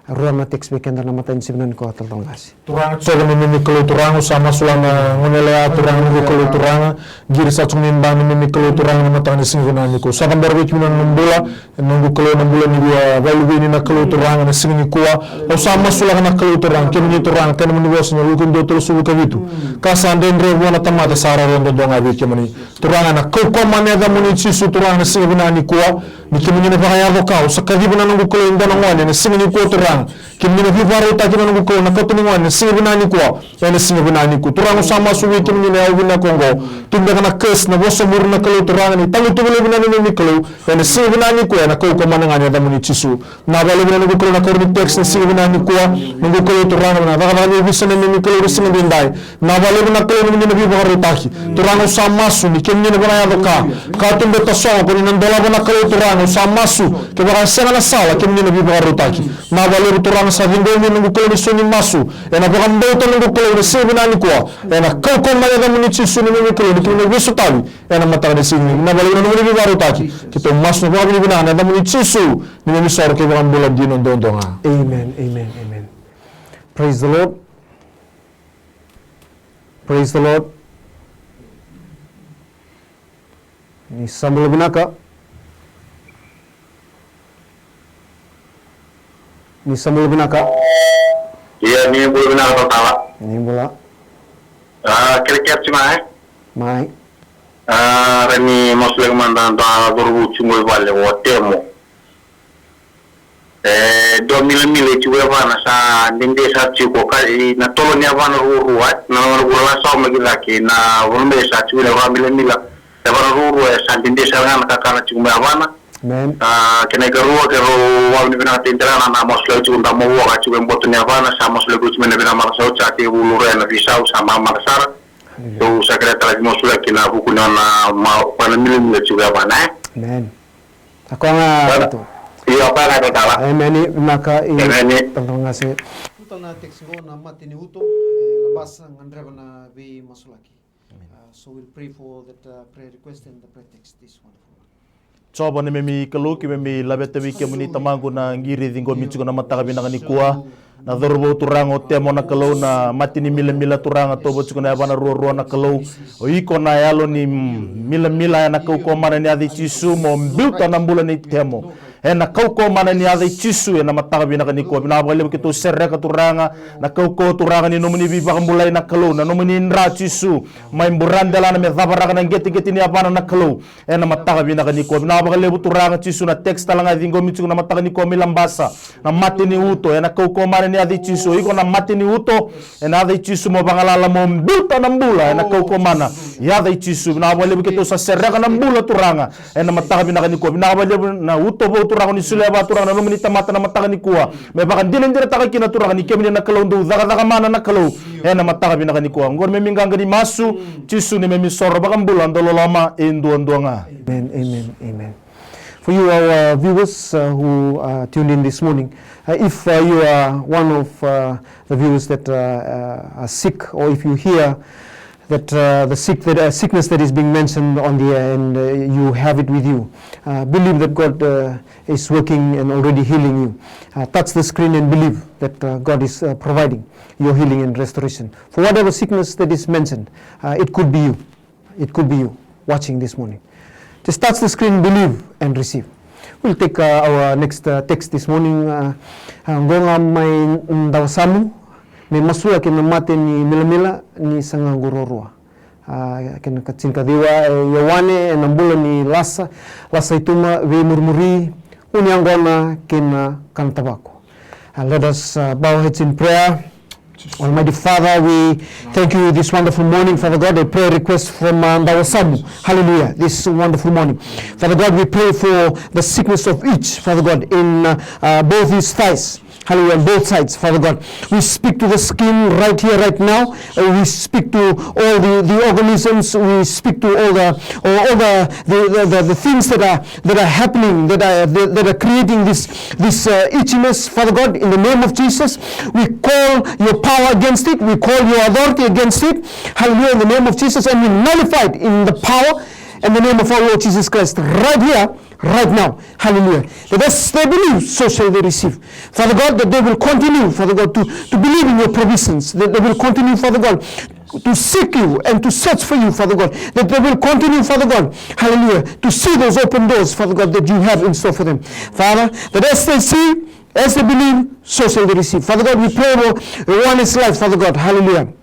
Rua na text vei keda na mataka ni siga vinaka nikua, Talatala Qase. Turaga Jiova, neimami Kalou Turaga, au sa masulaka na gone yalewa Turaga, noqu Kalou Turaga, qiri sa tu mai Ba, neimami Kalou Turaga, na mataka ni siga vinaka nikua. Sa cabora vei kemuni na nomu bula, noqu Kalou, na bula ni veiwaleni na Kalou Turaga, na siga nikua. Au sa masulaka na Kalou Turaga, kemuni Turaga, kena nomuni vosa na Luke dua tolusagavulu ka vitu. Ka sa dredre vua na tamata sa rarawa duadua ga vei kemuni. Turaga, na kaukauwa mana ni yacamuni Jisu, Turaga, na siga vinaka nikua. Ni kemuni na vakayaco ka, au sa kaciva na noqu Kalou e dua na gone ena siga nikua Turaga. Kemuni na veivakarautaki na noqu Kalou na kauta ni gone ena siga vinaka nikua. Ena siga vinaka nikua Turaga, au sa masu vei kemuni na yau vinaka oqo. Tu beka na curse, na vosa muri na Kalou Turaga, ni tagutuva levu na neimami Kalou. Ena siga vinaka nikua, ena kaukauwa mana ga ni yacamuni Jisu. Na vakalevu na noqu Kalou na karua ni text na siga vinaka nikua. Noqu Kalou Turaga, na cakacaka ni ovisa na neimami Kalou na siga edaidai. Na vakalevu na Kalou nomuni na veivakarautaki. Turaga, au sa masu ni kemuni na vakayaco ka. Ka tu beka soko ni na dolava na Kalou Turaga, au sa masu. Kevaka e sega na sala, kemuni na veivakarautaki. Na vakalevu Turaga, sa ciqomi noqu Kalou na isau ni masu. Ena vakabauta noqu Kalou na siga vinaka nikua. Ena kaukauwa mana ni yacamuni Jisu neimami Kalou, ni kemuni na veisotavi. Ena mataka ni siga ni, na vakalevu na nomuni veivakarautaki. Keitou masu na vakavinavinaka ena yacamuni Jisu, neimami isoro kei iVakabula dina duadua ga. Amen, amen, amen. Praise the Lord. Praise the Lord. Ni sa bula vinaka. Ni sa bula vinaka. Ia, ni bula vinaka, talatala. Ni bula. A, kerekere tiko ga, e? Mai. A, rawa ni masulaki mada na dua na cauravou tiko qo i vale, o Temo. E dua milamila e tiko e yavana, sa dede sara tiko ka, ena tolo ni yavana ruarua, na nona vula lasa mai ki cake, na vanua mai sa tiko na rua milamila, yavana ruarua e sa dede sara ga na kakana tiko mai yavana. Amen. A, kena ikarua, keirau vakavinavinakataki ira na, na masulaki tiko, da Mauaka tiko e boto ni yavana, sa masulaki oti mai na veimarama sa oti, sa tekivu laurai na veisau, sa mamada sara. Hallelujah. Au sa kerea tale ni masulaki ena vuku ni nona, ma, koya na milamila tiko e yavana, e? Amen. Sa koya ga, Pastor. Io, koya ga, talatala. Amen. Vinaka, i, amen. Talatala Qase. Talatala, na text qo na mate ni uto, e, Labasa, gadreva na veimasulaki. Amen. Uh, so we'll pray for that, uh, prayer request and the prayer text this wonderful one. Jiova neimami Kalou, keimami laveta vei kemuni Tamaqu na qiri e ciqomi tiko na mataka vinaka nikua. Na cauravou Turaga o Temo na Kalou, na mate ni milamila Turaga, tovo tiko na yavana ruarua na Kalou. O iko na yalo ni milamila, ena kaukauwa mana ni yaca i Jisu mo biuta na bula nei Temo. Ena kaukauwa mana ni yaca i Jisu, ena mataka vinaka nikua. Vinaka vakalevu keitou sereka Turaga, na kaukauwa Turaga ni nomuni veivakabulai na Kalou, na nomuni dra Jisu. Mai buradelana me cavaraka na qeteqete ni yavana na Kalou. Ena mataka vinaka nikua. Vinaka vakalevu Turaga Jisu na text tale ga e ciqomi tiko na mataka nikua mai Labasa. Na mate ni uto, ena kaukauwa mana ni yaca i Jisu. Iko na mate ni uto, ena yaca i Jisu mo vagalala mo biuta na bula, ena kaukauwa mana. Yaca i Jisu, vinaka vakalevu keitou sa sereka na bula Turaga. Ena mataka vinaka nikua. Vinaka vakalevu na uto vou Turaga ni solia vua Turaga na nomuni tamata na mataka nikua. Me vakadinadinataka kina Turaga ni kemuni na Kalou dau cakacaka mana na Kalou. Ena mataka vinaka nikua. Oqori neimami qaqa ni masu, Jisu neimami isoro vakabula, dau loloma e duadua ga. Amen, amen, amen. For you, our viewers, uh, who are tuned in this morning, uh, if, uh, you are one of, uh, the viewers that, uh, uh, are sick, or if you hear that, uh, the sick, that, uh, sickness that is being mentioned on the air and, uh, you have it with you, uh, believe that God, uh, is working and already healing you. Uh, touch the screen and believe that, uh, God is, uh, providing your healing and restoration. For whatever sickness that is mentioned, uh, it could be you. It could be you watching this morning. Just touch the screen, believe and receive. We'll take, uh, our next, uh, text this morning. Uh, uh, qo ga mai Dawasamu, me masulaki na mate ni milamila ni sagaqu ruarua. Uh, kena ka tinikaciwa, e Ioane, ena bula ni Lasa, Lasa i Tuma, Veimurimuri, Uniyaqona kei na Kanatavako. Uh, let us, uh, bow our heads in prayer. Almighty Father, we thank you this wonderful morning, Father God. A prayer request from, uh, Dawasamu. Hallelujah. This wonderful morning. Father God, we pray for the sickness of each, Father God, in, uh, uh, both his thighs. Hallelujah, on both sides, Father God. We speak to the skin right here, right now. Uh, we speak to all the, the organisms. We speak to all the, all, all the, the, the, the, the things that are, that are happening, that are, that, that are creating this, this uh, itchiness, Father God. In the name of Jesus, we call your power against it. We call your authority against it. Hallelujah, in the name of Jesus. And we nullify it in the power and the name of our Lord Jesus Christ. Right here, right now. Hallelujah. That as they believe, so shall they receive. Father God, that they will continue, Father God, to, to believe in your provisions. That they will continue, Father God, to seek you and to search for you, Father God. That they will continue, Father God, hallelujah, to see those open doors, Father God, that you have in store for them. Father, that as they see, as they believe, so shall they receive. Father God, we pray for Juan's life, Father God, hallelujah.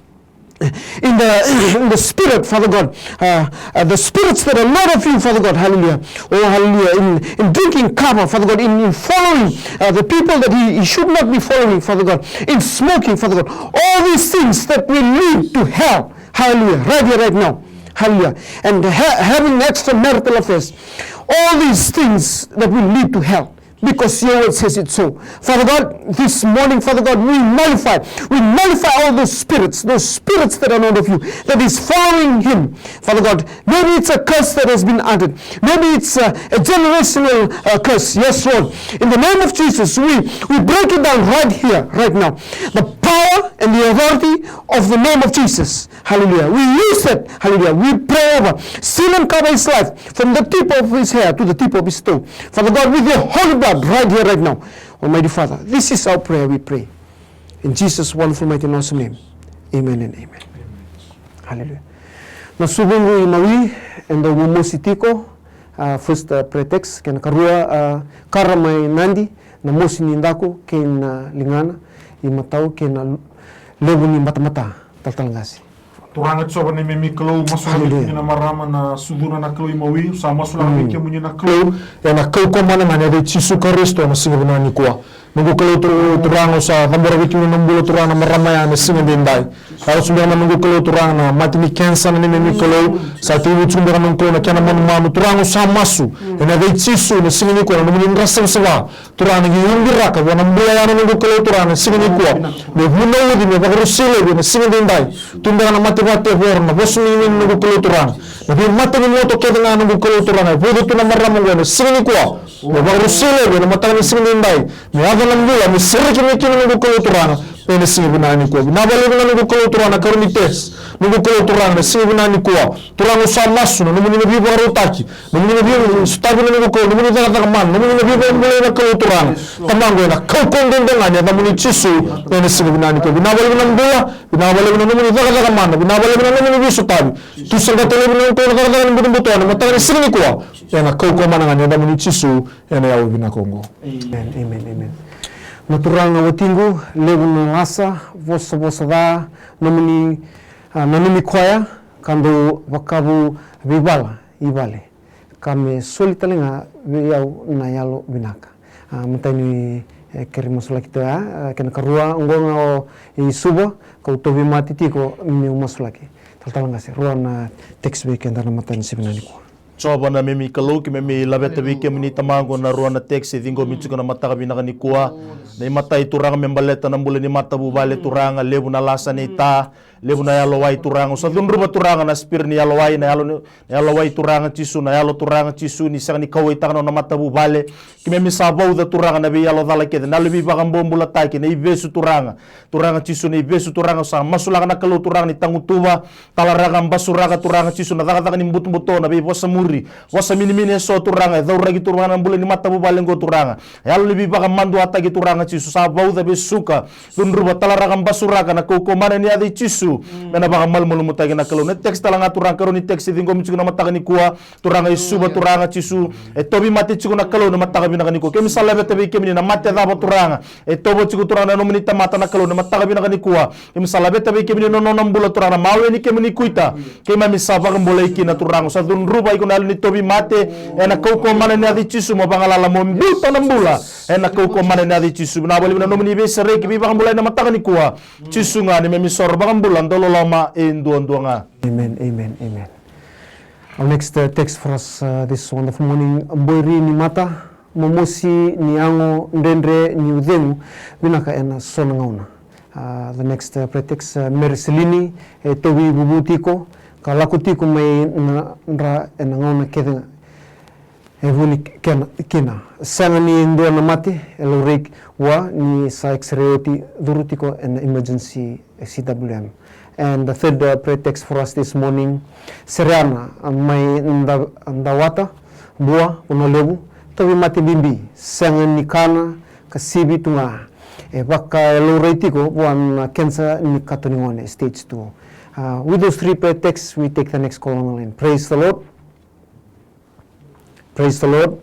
In the, in the spirit, Father God, uh, uh, the spirits that are not of you, Father God, hallelujah. Oh, hallelujah. In, in drinking kava, Father God, in, in following uh, the people that he, he should not be following, Father God, in smoking, Father God. All these things that will lead to hell, hallelujah, right here, right now, hallelujah. And ha- having extramarital affairs, all these things that will lead to hell. Because your word says it so. Father God, this morning, Father God, we nullify, we nullify all those spirits, those spirits that are not of you, that is following him. Father God, maybe it's a curse that has been added. Maybe it's a, a generational uh, curse. Yes, Lord. In the name of Jesus, we, we break it down right here, right now. The power and the authority of the name of Jesus. Hallelujah. We use it. Hallelujah. We pray over, seal and cover his life from the tip of his hair to the tip of his toe. Father God, with your holy blood right here, right now. Almighty Father, this is our prayer, we pray. In Jesus' wonderful, mighty, and awesome name. Amen and amen. Hallelujah. Na suvuqu i Maui, e dau momosi tiko, a, first, a, pretext, kei na karua, a, kara mai Nadi, na mosi ni daku, kei na ligana, i matau, kei na levu ni batabata, talatala qase. Turaga Jiova na neimami Kalou, masulaka vei kemuni na marama na sucuna na Kalou i Maui, sa masulaka vei kemuni na Kalou. Ena kaukaua mana ga ni yaca i Jisu Karisito na siga vinaka nikua. Noqu Kalou Turaga, au sa cabora vei kemuni na bula Turaga na marama ya na siga edaidai. Au sa beka na noqu Kalou Turaga na mate ni kenisa na neimami Kalou. Sa tekivu tiko beka noqu Kalou na kena manumanu Turaga au sa masu. Ena yaca i Jisu na siga nikua na nomuni dra savasava. Turaga na qai ubiraka vua na bula ya na noqu Kalou Turaga na siga nikua. Me vunauci me vakarusai laivi ena siga edaidai. Tu beka na mate vatevoro na vosa ni noqu Kalou Turaga. Na veimata ni moto kece ga noqu Kalou Turaga e vauca tu na marama oqo ena siga nikua. Me vakarusai laivi ena mataka ni siga edaidai. Me yaco na bula me sereki mai kina noqu Kalou Turaga. Ena siga vinaka nikua vinaka vakalevu na noqu Kalou Turaga na karua ni text. Noqu Kalou Turaga na siga vinaka nikua. Turaga au sa masu na nomuni na veivakarautaki. Nomuni na veisotavi na noqu Kalou, nomuni cakacaka mana, nomuni na veivakabulai na Kalou Turaga. Tamaqu ena kaukaua duadua ga ni yacamuni Jisu, ena siga vinaka nikua. Vinaka vakalevu na bula, vinaka vakalevu na nomuni cakacaka mana, vinaka vakalevu na nomuni veisotavi. Tu saqata laivi na noqu Kalou na cakacaka ni butobuto ena mataka ni siga nikua. Ena kaukaua mana ga ni yacamuni Jisu, ena yawa vinaka oqo. Amen, amen, amen. Na Turaga watiqu, levu na lasa, vosavosa ca, nomuni, a, nanumi koya, ka dau vakavu veivala i vale. Ka me soli tale ga vei au na yalo vinaka. A, matai ni, e, kere masulaki tu ya, a, kena karua, oqo ga o i Suva, kau tauvimate tiko meu masulaki. Talatala qase, rua na text vei keda na matai ni siga vinaka nikua. Jiova na neimami Kalou, keimami laveta vei kemuni Tamaqu na rua na text e ciqomi tiko na mataka vinaka nikua. Na imatai Turaga me baleta na bula ni matavuvale Turaga, levu na lasa nei ta, levu na yalowai Turaga. Au sa cudruva Turaga na spirit ni yalowai, na yalo ni, na yalowai Turaga Jisu, na yalo Turaga Jisu, ni sega ni kauwaitaka na nona matavuvale. Keimami sa vauca Turaga na veiyalo cala kece, na yalo ni veivakabobulataki, na ivesu Turaga. Turaga Jisu na ivesu Turaga, au sa masulaka na Kalou Turaga ni tagutuva, talaraka, basuraka Turaga Jisu na cakacaka ni butobuto, na veivosa muri. Vosa minimini eso Turaga, e cauraki Turaga na bula ni matavuvale oqo Turaga. Yalo ni veivakamaduataki Turaga Jisu, sa vauca, vesuka, cudruva, talaraka, basuraka na kaukaua mana ni yaca i Jisu. Me na vakamalumalumutaki na Kalou. Na text tale ga Turaga, karua ni text e ciqomi tiko na mataka nikua. Turaga i Suva Turaga Jisu. E tauvimate tiko na Kalou na mataka vinaka nikua. Keimami sa laveta vei kemuni na mate cava Turaga. E tovo tiko Turaga na nomuni tamata na Kalou na mataka vinaka nikua. Keimami sa laveta vei kemuni na nona bula Turaga na mawe ni kemuni kuita. Keimami sa vakabulai kina Turaga. Sa cudruva iko na yalo ni tauvimate. Ena kaukaua mana ni yaca i Jisu mo vagalala mo biuta na bula. Ena kaukaua mana ni yaca i Jisu. Vinaka vakalevu na nomuni veisereki veivakabulai na mataka nikua. Jisu ga neimami isoro vakabula dauloloma e duadua ga. Amen, amen, amen. Our next uh, text for us uh, this wonderful morning, Boiri ni Mata, Momosi ni yago dredre ni ucegu vinaka ena so na gauna. Ah, the next, uh, prayer text, uh, Mary Selini, e tauvi vuvu tiko ka lako tiko mai na dra ena gauna kece ga e vuni kena, kina. Sega ni dua na mate e laurai vua ni sa X-ray oti, curu tiko ena emergency C W M. And the third, uh, prayer text for us this morning, Sereana, uh, mai Da-, Dawata, Bua, Vanua Levu, tauvimate bibi, sega ni kana, ka sivi tu ga. E vaka e laurai tiko vua na kensa ni kato ni gone, stage two. Uh, with those three prayer texts, we take the next call on the line. Praise the Lord. Praise the Lord.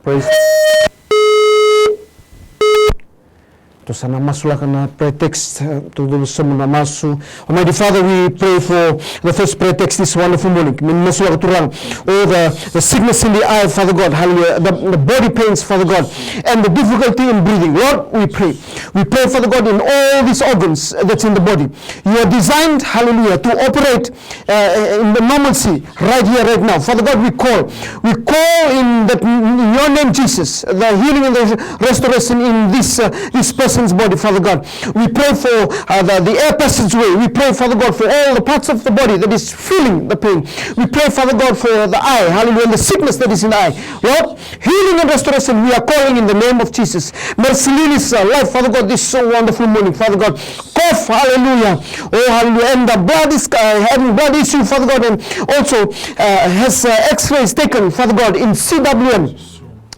Praise. Tou sa na masulaka na prayer text, uh, tou dou sauma na masu. Almighty Father, we pray for the first prayer text this wonderful morning. Me ni masulaka, Turaga, all the, the sickness in the eye, Father God, hallelujah, the, the body pains, Father God, and the difficulty in breathing. Lord, we pray. We pray, Father God, in all these organs that's in the body. You are designed, hallelujah, to operate uh, in the normalcy right here, right now. Father God, we call. We call in that, in your name, Jesus, the healing and the restoration in this, uh, this person's body, Father God. We pray for, uh, the, the air passageway. We pray, Father God, for all the parts of the body that is feeling the pain. We pray, Father God, for the eye, hallelujah, and the sickness that is in the eye. Lord, healing and restoration, we are calling in the name of Jesus. Marcelina's, uh, life, Father God, this so wonderful morning, Father God. Cough, hallelujah. Oh, hallelujah. And the blood is, uh, having blood issue, Father God, and also, uh, has, uh, X-rays taken, Father God, in C W M.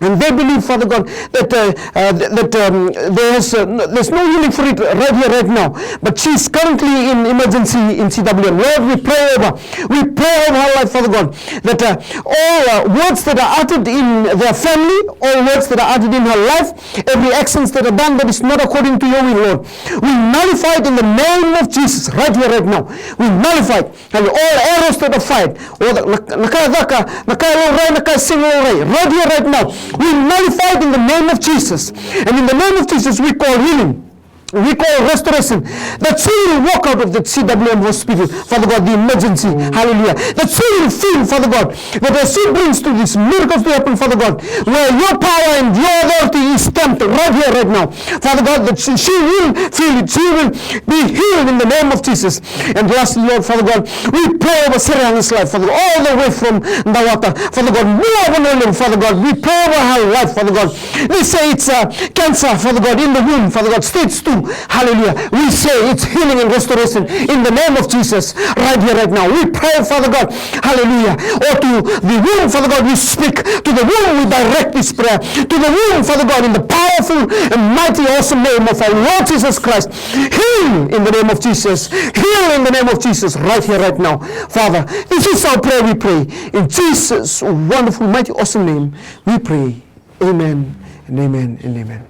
And they believe, Father God, that, uh, uh, th-, that, um, there has, uh, n-, there's no healing for it right here, right now. But she's currently in emergency in C W M. Lord, we pray over, we pray over her life, Father God, that, uh, all, uh, words that are uttered in their family, all words that are uttered in her life, every actions that are done that is not according to your will, Lord, we nullify it in the name of Jesus, right here, right now. We nullify it. And all arrows that are fired, o na, na ka e caka, na ka e laurai, na ka e sega ni laurai, right here, right now, we nullify it in the name of Jesus. And in the name of Jesus, we call healing. We call restoration. That she will walk out of that C W M hospital, Father God, the emergency. Hallelujah. That she will feel, Father God, that as she brings to these miracles to happen, Father God, where your power and your authority is stamped right here, right now. Father God, that she, she will feel it. She will be healed in the name of Jesus. And lastly, Lord, Father God, we pray over Sereana's life, Father God, all the way from Dawata, Father God, Bua, Vanua Levu, Father God, we pray over her life, Father God. They say it's, uh, cancer, Father God, in the womb, Father God, stage two. Hallelujah. We say it's healing and restoration in the name of Jesus, right here, right now. We pray, Father God, hallelujah. Or to the womb, Father God, we speak. To the womb, we direct this prayer. To the womb, Father God, in the powerful and mighty, awesome name of our Lord Jesus Christ. Heal in the name of Jesus. Heal in the name of Jesus, right here, right now. Father, this is our prayer, we pray. In Jesus' wonderful, mighty, awesome name, we pray. Amen and amen and amen.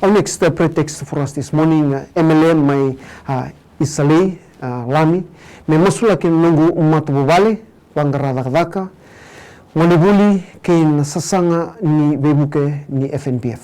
Our next, uh, prayer text for us this morning, uh, Emele mai, uh, Isalei, uh, Lami. Me masulaki na noqu matavuvale, vaqara cakacaka, gonevuli kei na sasaga ni veivuke ni F N P F.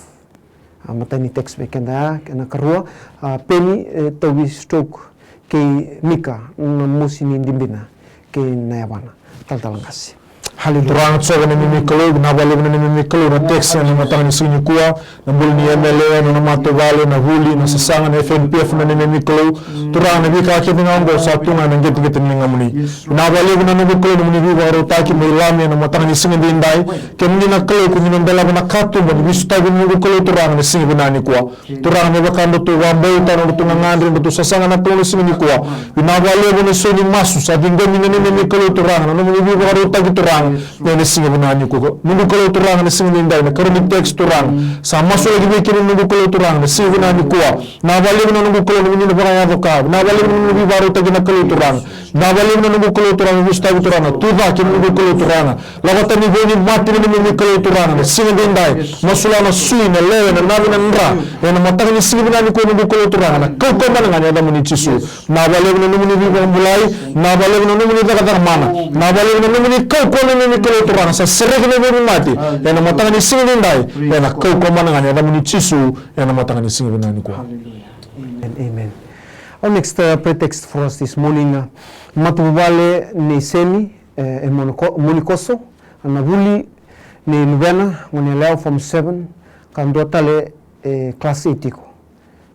A, matai ni text vei keda ya, kena karua, a, Peni, e, tauvi stroke, kei Mika, na mosi ni dibina, kei na yavana. Talatala qase. Hallelujah. Turaga Jiova na neimami Kalou, vinaka vakalevu na neimami Kalou, na text ena mataka ni siga nikua, na bula ni Emele, na nona matavuvale, na vuli, na sasaga, na F N P F, na neimami Kalou. Turaga, na veika kece ga oqo sa tu ga ena qeteqete ni ligamuni. Vinaka vakalevu na noqu Kalou, nomuni veivakarautaki mai Lami ena mataka ni siga edaidai. Kemuni na Kalou, ko ni na dolava na katuba ni veisotavi, noqu Kalou Turaga, na siga vinaka nikua. Turaga, me vaka nodratou vakabauta, nodratou gagadre, nodratou sasaga na Kalou na siga nikua. Vinaka vakalevu na isau ni masu sa ciqomi na neimami Kalou Turaga, na nomuni veivakarautaki Turaga, ena siga vinaka nikua. Noqu Kalou Turaga, na siga edaidai, na karua ni text Turaga, sa masulaki vei kemuni noqu Kalou Turaga, na siga vinaka nikua. Vinaka vakalevu na noqu Kalou, nomuni na vakayaco ka. Vinaka vakalevu na nomuni veivakarautaki na Kalou Turaga. Vinaka vakalevu na noqu Kalou Turaga, veisotavi Turaga. Tucake noqu Kalou Turaga. Lako tani vei ni mate na neimami Kalou Turaga, na siga edaidai. Masula na sui, na lewe, na navi, na dra. Ena mataka ni siga vinaka nikua noqu Kalou Turaga, na kaukaua mana ga ni yacamuni Jisu. Vinaka vakalevu na nomuni veivakabulai, vinaka vakalevu na nomuni cakacaka mana. Vinaka vakalevu na nomuni kaukaua na neimami Kalou Turaga, sa sereki na vei ni mate. Ena mataka ni siga edaidai, ena kaukaua mana ga ni yacamuni Jisu. Ena mataka ni siga vinaka nikua. Amen, amen. Our next, uh, prayer text for us this morning, uh, matavuvale nei Semi, e, e Moniko-, Monikoso, na vuli ni luvena, gone yalewa form seven, ka dua tale e class eight tiko.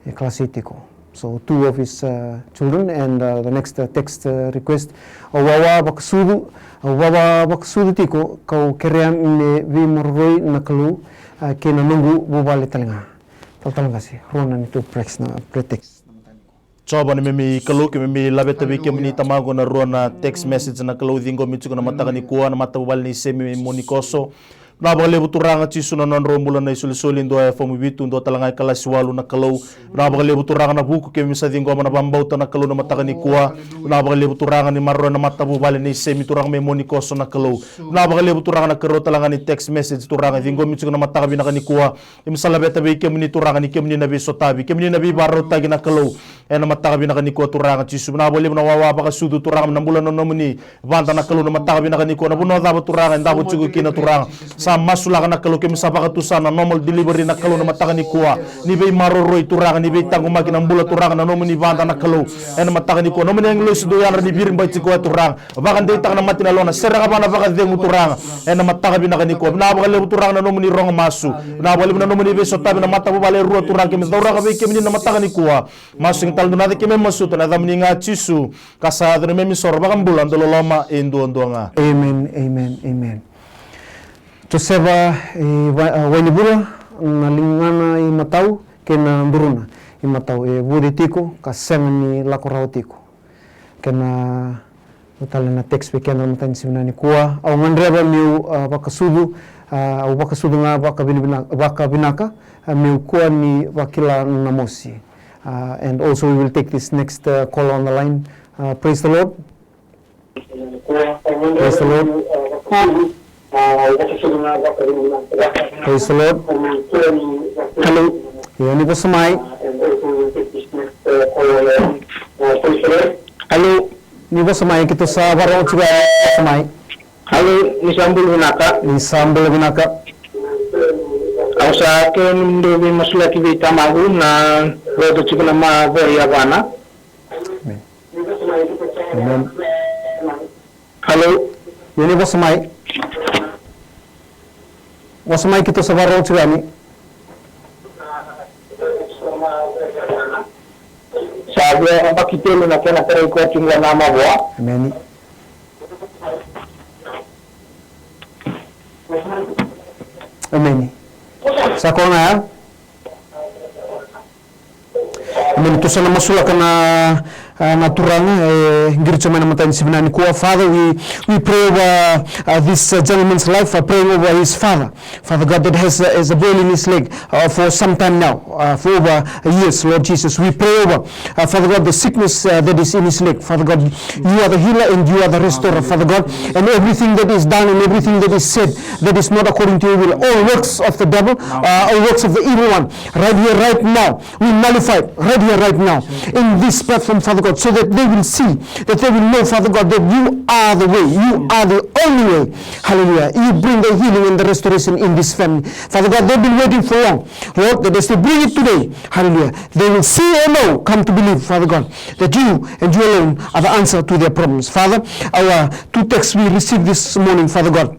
E class eight tiko. So two of his, uh, children and, uh, the next, uh, text, uh, request. Au wawa vakasucu, au wawa vakasucu tiko, kau kerea me veimaroroi na Kalou, uh, kei na noqu vuvale tale ga. Talatala qase, rua na neitou prayer text. Jiova na neimami Kalou, keimami laveta vei kemuni tamaqu na rua na text message na Kalou ciqomi tiko na mataka nikua, na matavuvale nei Semi mai Monikoso. Vinaka vakalevu Turaga Jisu na nodrau bula na isolisoli, dua e fomu vitu, dua tale ga e kalasi walu na Kalou. Vinaka vakalevu Turaga na vuku keimami sa ciqoma na vakabauta na Kalou na mataka nikua. Vinaka vakalevu Turaga ni maroroya na matavuvale nei Semi Turaga mai Monikoso na Kalou. Vinaka vakalevu Turaga na karua tale ga ni text message Turaga ciqomi tiko na mataka vinaka nikua. Keimami sa laveta vei kemuni Turaga ni kemuni na veisotavi, kemuni na veivakarautaki na Kalou. Ena mataka vinaka nikua Turaga Jisu, vinaka vakalevu na wawa vakasucu Turaga mai na bula na nomuni vada na Kalou na mataka vinaka nikua. Na vanua cava Turaga e davo tiko kina Turaga, sa masulaka na Kalou, keimami sa vakatusa na normal delivery na Kalou na mataka nikua. Ni veimaroroi Turaga, ni veitaqomaki na bula Turaga na nomuni vada na Kalou. Ena mataka nikua nomuni agilosi dou yadra ni viribai tiko e Turaga. Vakadeitaka na mate ni yalona, sereka vua na vakacegu Turaga. Ena mataka vinaka nikua, vinaka vakalevu Turaga na nomuni rogo masu. Vinaka vakalevu na nomuni veisotavi na matavuvale e rua Turaga, keimami cauraka vei kemuni na mataka nikua. Masu sega tale dua na yaca keimami masuta, na yacamuni ga Jisu, ka sa yaco na neimami isoro vakabula dau loloma e duadua ga. Amen, amen, amen. Josefa, e, Wa-, a, Wainivula, na ligana imatau kei na duruna imatau e vuce tiko ka sega ni lako rawa tiko. Kei na tale na text vei keda na mataka ni siga nikua. Au gadreva meu, a, vakasucu, a, au vakasucu ga vakavinavinaka, vakavinaka, a, meu kua ni vakila na mosi. A, and also we will take this next, a, caller on the line. A, praise the Lord. Praise the Lord. Praise the Lord. Hello. Ia ni vosa mai. Hello. Ni vosa mai, keitou sa vakarorogo tiko yani, vosa mai. Hello, ni sa bula vinaka. Ni sa bula vinaka. Au sa kere ni dou veimasulaki vei tamaqu na rauta tiko na macawa i yavana. Amen. Amen. Hello. Ia ni vosa mai. Vosa mai keitou sa vakarorogo tiko yani. Sa via yabaki tolu na kena tarai koya tiko na mavoa. Emeni. Emeni. Sa koya ga ya. Emeni. Tou sa na masulaka na, a, na turaga e qiri tiko mai na mataka ni siga nikua. Father, we, we pray over, uh, this, uh, gentleman's life, uh, praying over his father. Father God, that has, uh, has a boil in his leg, uh, for some time now, uh, for over years, Lord Jesus. We pray over, uh, Father God, the sickness, uh, that is in his leg. Father God, you are the healer and you are the restorer, Father God. And everything that is done and everything that is said that is not according to your will, all works of the devil, uh, all works of the evil one, right here, right now, we nullify it right here, right now, in this platform, Father God, so that they will see, that they will know, Father God, that you are the way, you are the only way. Hallelujah. You bring the healing and the restoration in this family. Father God, they've been waiting for long. Lord, that as they bring it today, hallelujah, they will see and know, come to believe, Father God, that you and you alone are the answer to their problems. Father, our two texts we received this morning, Father God.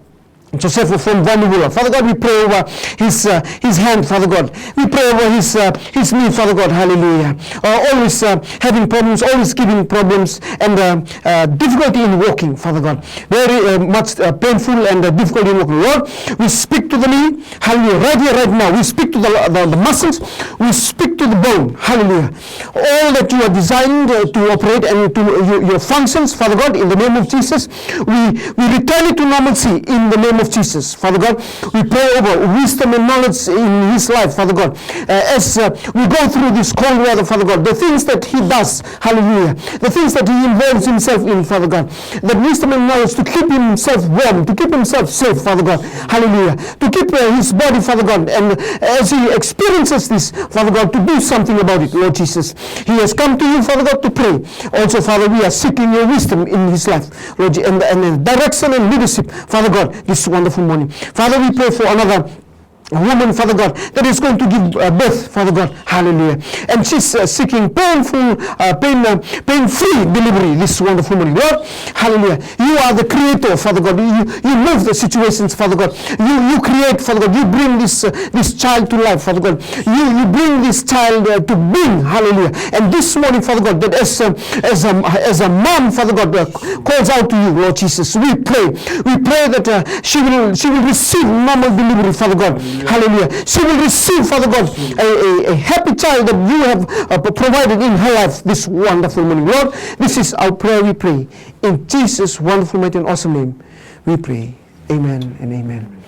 Joseph from Vanuavula. Father God, we pray over his, uh, his hand, Father God. We pray over his, uh, his knee, Father God. Hallelujah. Uh, always, uh, having problems, always giving problems, and, uh, uh, difficulty in walking, Father God. Very, uh, much, uh, painful and, uh, difficult in walking. Lord, we speak to the knee. Hallelujah. Right here, right now, we speak to the, the, the muscles. We speak to the bone. Hallelujah. All that you are designed, uh, to operate and to, uh, your, your functions, Father God, in the name of Jesus, we, we return it to normalcy in the name of Jesus, Father God. We pray over wisdom and knowledge in his life, Father God. Uh, as, uh, we go through this cold weather, Father God, the things that he does, hallelujah, the things that he involves himself in, Father God, that wisdom and knowledge to keep himself warm, to keep himself safe, Father God, hallelujah, to keep, uh, his body, Father God, and as he experiences this, Father God, to do something about it, Lord Jesus. He has come to you, Father God, to pray. Also, Father, we are seeking your wisdom in his life, Lord, and, and direction and leadership, Father God, this wonderful morning. Father, we pray for another, a woman, Father God, that is going to give, uh, birth, Father God. Hallelujah. And she's, uh, seeking painful, uh, pain, uh, pain-free delivery this wonderful morning. Lord, hallelujah. You are the creator, Father God. You, you move the situations, Father God. You, you create, Father God. You bring this, uh, this child to life, Father God. You, you bring this child, uh, to being. Hallelujah. And this morning, Father God, that as, um, as a, as a mom, Father God, uh, calls out to you, Lord Jesus, we pray. We pray that, uh, she will, she will receive normal delivery, Father God. Hallelujah. She will receive, Father God, a, a, a happy child that you have, uh, provided in her life this wonderful morning. Lord, this is our prayer, we pray. In Jesus' wonderful, mighty, and awesome name, we pray. Amen and amen.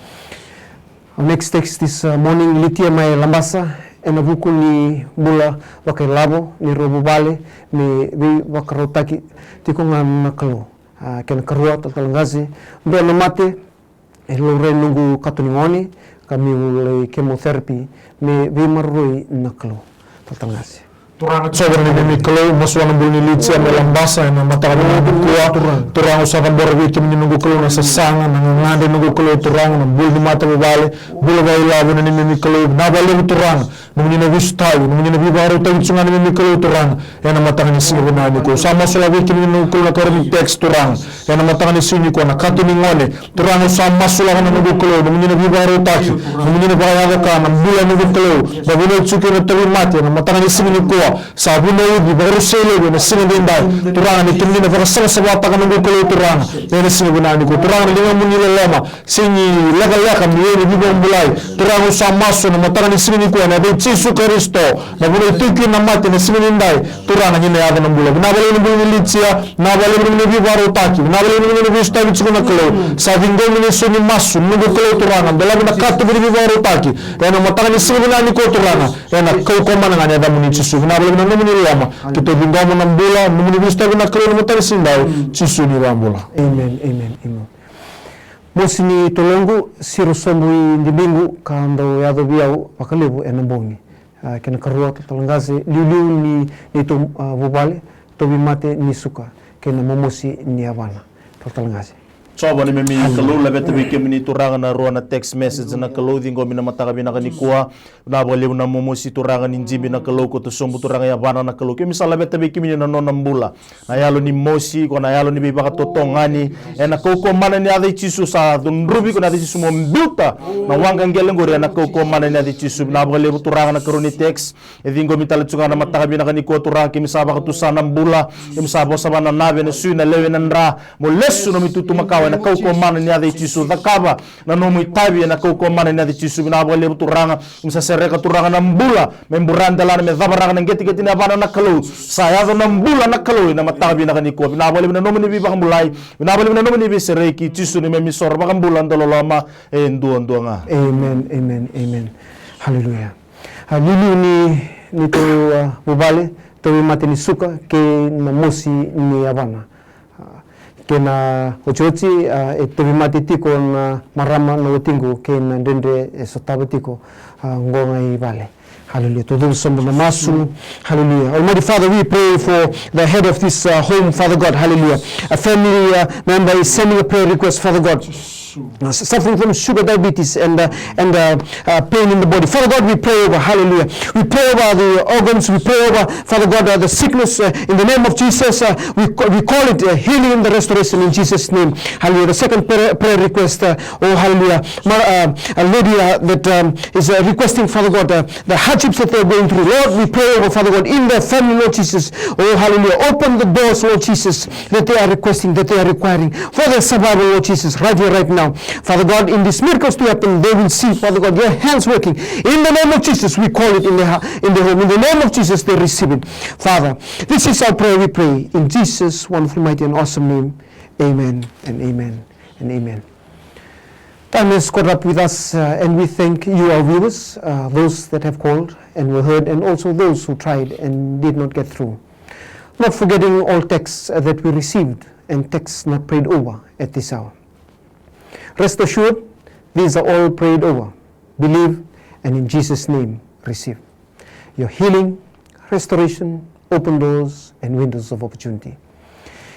Our next text this, uh, morning, Litia mai Labasa, ena vuku ni bula vakailavo ni rua vuvale, me veivakarautaki tiko ga na Kalou. A, kena karua, talatala qase, dua na mate e laurai noqu kato ni gone, ka meu lai chemotherapy, me veimaroroi na Kalou. Talatala qase. Turaga Jiova na neimami Kalou, masu vua na bula ni Litia mai Labasa ena mataka vinaka nikua. Turaga, au sa cabora vei kemuni noqu Kalou na sasaga, na gagadre noqu Kalou Turaga, na bula ni matavuvale, bula vakailavo na neimami Kalou, vinaka vakalevu Turaga. Nomuni na veisotavi, nomuni na veivakarautaki tiko ga na neimami Kalou Turaga. Ena mataka ni siga vinaka nikua, au sa masulaka vei kemuni noqu Kalou na karua ni text Turaga. Ena mataka ni siga nikua na kato ni gone, Turaga au sa masulaka na noqu Kalou, nomuni na veivakarautaki, nomuni na vakayaco ka na bula noqu Kalou. Na vunau tiko na tauvimate, ena mataka ni siga nikua, sa vunauci, vakarusai levu ena siga edaidai. Turaga ni kemuni na vakasavasavataka noqu Kalou Turaga. Ena siga vinaka nikua, Turaga na ligamuni loloma, sega ni lekaleka me ia ni veivakabulai. Turaga au sa masu ena mataka ni siga nikua ena yaca i Jisu Karisito, na vunau e tiko kina na mate ena siga nidai. Turaga ni na yaco na bula. Vinaka vakalevu na bula ni Litia, vinaka vakalevu na veivakarautaki, vinaka vakalevu na veisotavi tiko na Kalou. Sa ciqomi na isau ni masu, noqu Kalou Turaga, dolavi na katuba ni veivakarautaki. Ena mataka ni siga vinaka nikua Turaga, ena kaukaua mana ga ni yacamuni Jisu. Vinaka vakalevu na nomuni loloma, keitou ciqoma na bula, nomuni veisotavi na Kalou ena mataka ni siga nidai, Jisu ni iVakabula. Amen, amen, amen. Mosi ni toloqu, siro sobu i dibiqu, ka dau yaco vei au vakalevu ena bogi. A, kena karua, talatala qase, liuliu ni, neitou, a, vuvale, tauvimate ni suka, kei na momosi ni yavana. Talatala qase. Jiova na neimami Kalou, laveta vei kemuni Turaga na rua na text message na Kalou, ciqomi na mataka vinaka nikua. Vinaka vakalevu na momosi Turaga ni jibi na Kalou, kauta sobu Turaga yavana na Kalou. Keimami sa laveta vei kemuni na nona bula. Na yalo ni mosi, ko na yalo ni veivakatotogani. Ena kaukaua mana ni yaca i Jisu sa cudruvi, ko na yaca i Jisu mo biuta na waqa qele qori, ena kaukaua mana ni yaca i Jisu. Vinaka vakalevu Turaga na karua ni text. E ciqomi tale tu ga na mataka vinaka nikua Turaga, keimami sa vakatusa na bula, keimami sa vosa vakanananu ena sui, na lewe, na dra, mo lesu nomu itutu makawa, ena kaukaua mana ni yaca i Jisu. Cakava na nomu itavi, ena kaukaua mana ni yaca i Jisu. Vinaka vakalevu Turaga, keimami sa sereka Turaga na bula, me buradelana, me cavaraka na qeteqete ni yavana na Kalou. Sa yaco na bula na Kalou, ena mataka vinaka nikua. Vinaka vakalevu na nomuni veivakabulai, vinaka vakalevu na nomuni veisereki, Jisu na neimami isoro vakabula dauloloma, e duadua ga. Amen, amen, amen. Hallelujah. A, liuliu ni, neitou, a, vuvale, tauvimate ni suka, kei na mosi ni yavana. A, kei na otioti, a, e tauvimate tiko na marama na watiqu, kei na dredre e sotava tiko, a, qo ga i vale. Hallelujah. Tou cuva sobu na masu. Hallelujah. Almighty Father, we pray for the head of this, uh, home, Father God. Hallelujah. A family, uh, member is sending a prayer request, Father God. Uh, suffering from sugar diabetes and, uh, and, uh, uh, pain in the body. Father God, we pray over, hallelujah. We pray over the organs. We pray over, Father God, uh, the sickness, uh, in the name of Jesus. Uh, we, ca- we call it, uh, healing and the restoration in Jesus' name. Hallelujah. The second prayer, prayer request, uh, oh, hallelujah. Ma- uh, a lady, uh, that, um, is, uh, requesting, Father God, uh, the hardships that they're going through. Lord, we pray over, Father God, in their family, Lord Jesus. Oh, hallelujah. Open the doors, Lord Jesus, that they are requesting, that they are requiring for their survival, Lord Jesus, right here, right now. Father God, in these miracles to happen, they will see, Father God, your hands working. In the name of Jesus, we call it in their, ha- in their home. In the name of Jesus, they receive it. Father, this is our prayer, we pray. In Jesus' wonderful, mighty, and awesome name, amen and amen and amen. Time has caught up with us, uh, and we thank you, our viewers, uh, those that have called and were heard, and also those who tried and did not get through. Not forgetting all texts, uh, that we received and texts not prayed over at this hour. Rest assured, these are all prayed over. Believe, and in Jesus' name, receive your healing, restoration, open doors, and windows of opportunity.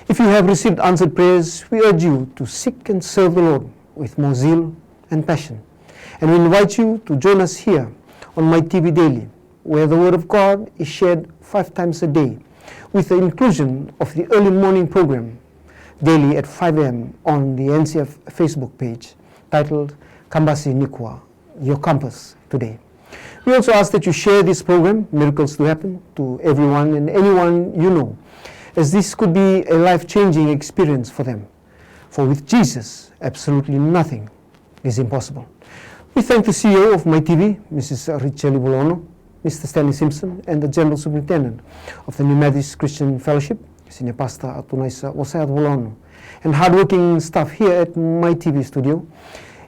If you have received answered prayers, we urge you to seek and serve the Lord with more zeal and passion. And we invite you to join us here on My T V Daily, where the Word of God is shared five times a day, with the inclusion of the early morning program daily at five a.m. on the N C F Facebook page, titled Kambasi Nikua, Your Compass Today. We also ask that you share this program, Miracles Do Happen, to everyone and anyone you know, as this could be a life-changing experience for them. For with Jesus, absolutely nothing is impossible. We thank the C E O of My T V, Missus Richeli Vulaono, Mister Stanley Simpson, and the General Superintendent of the New Methodist Christian Fellowship, Senior Pastor Atunaisa Vosayaco Vulaono, and hardworking staff here at My T V studio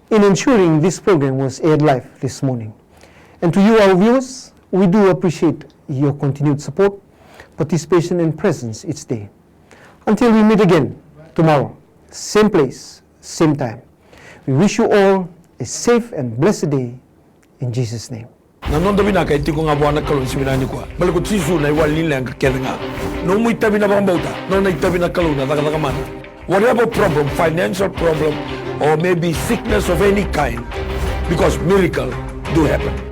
in ensuring this program was aired live this morning. And to you, our viewers, we do appreciate your continued support, participation, and presence each day. Until we meet again tomorrow, same place, same time. We wish you all a safe and blessed day in Jesus' name. Na noda vinaka e tiko ga vua na Kalou ni siga vinaka nikua. Baleta ko Jisu na iwali ni leqa kece ga. Nomu itavi na vakabauta, nona itavi na Kalou na cakacaka mana. Whatever problem, financial problem, or maybe sickness of any kind, because miracle do happen.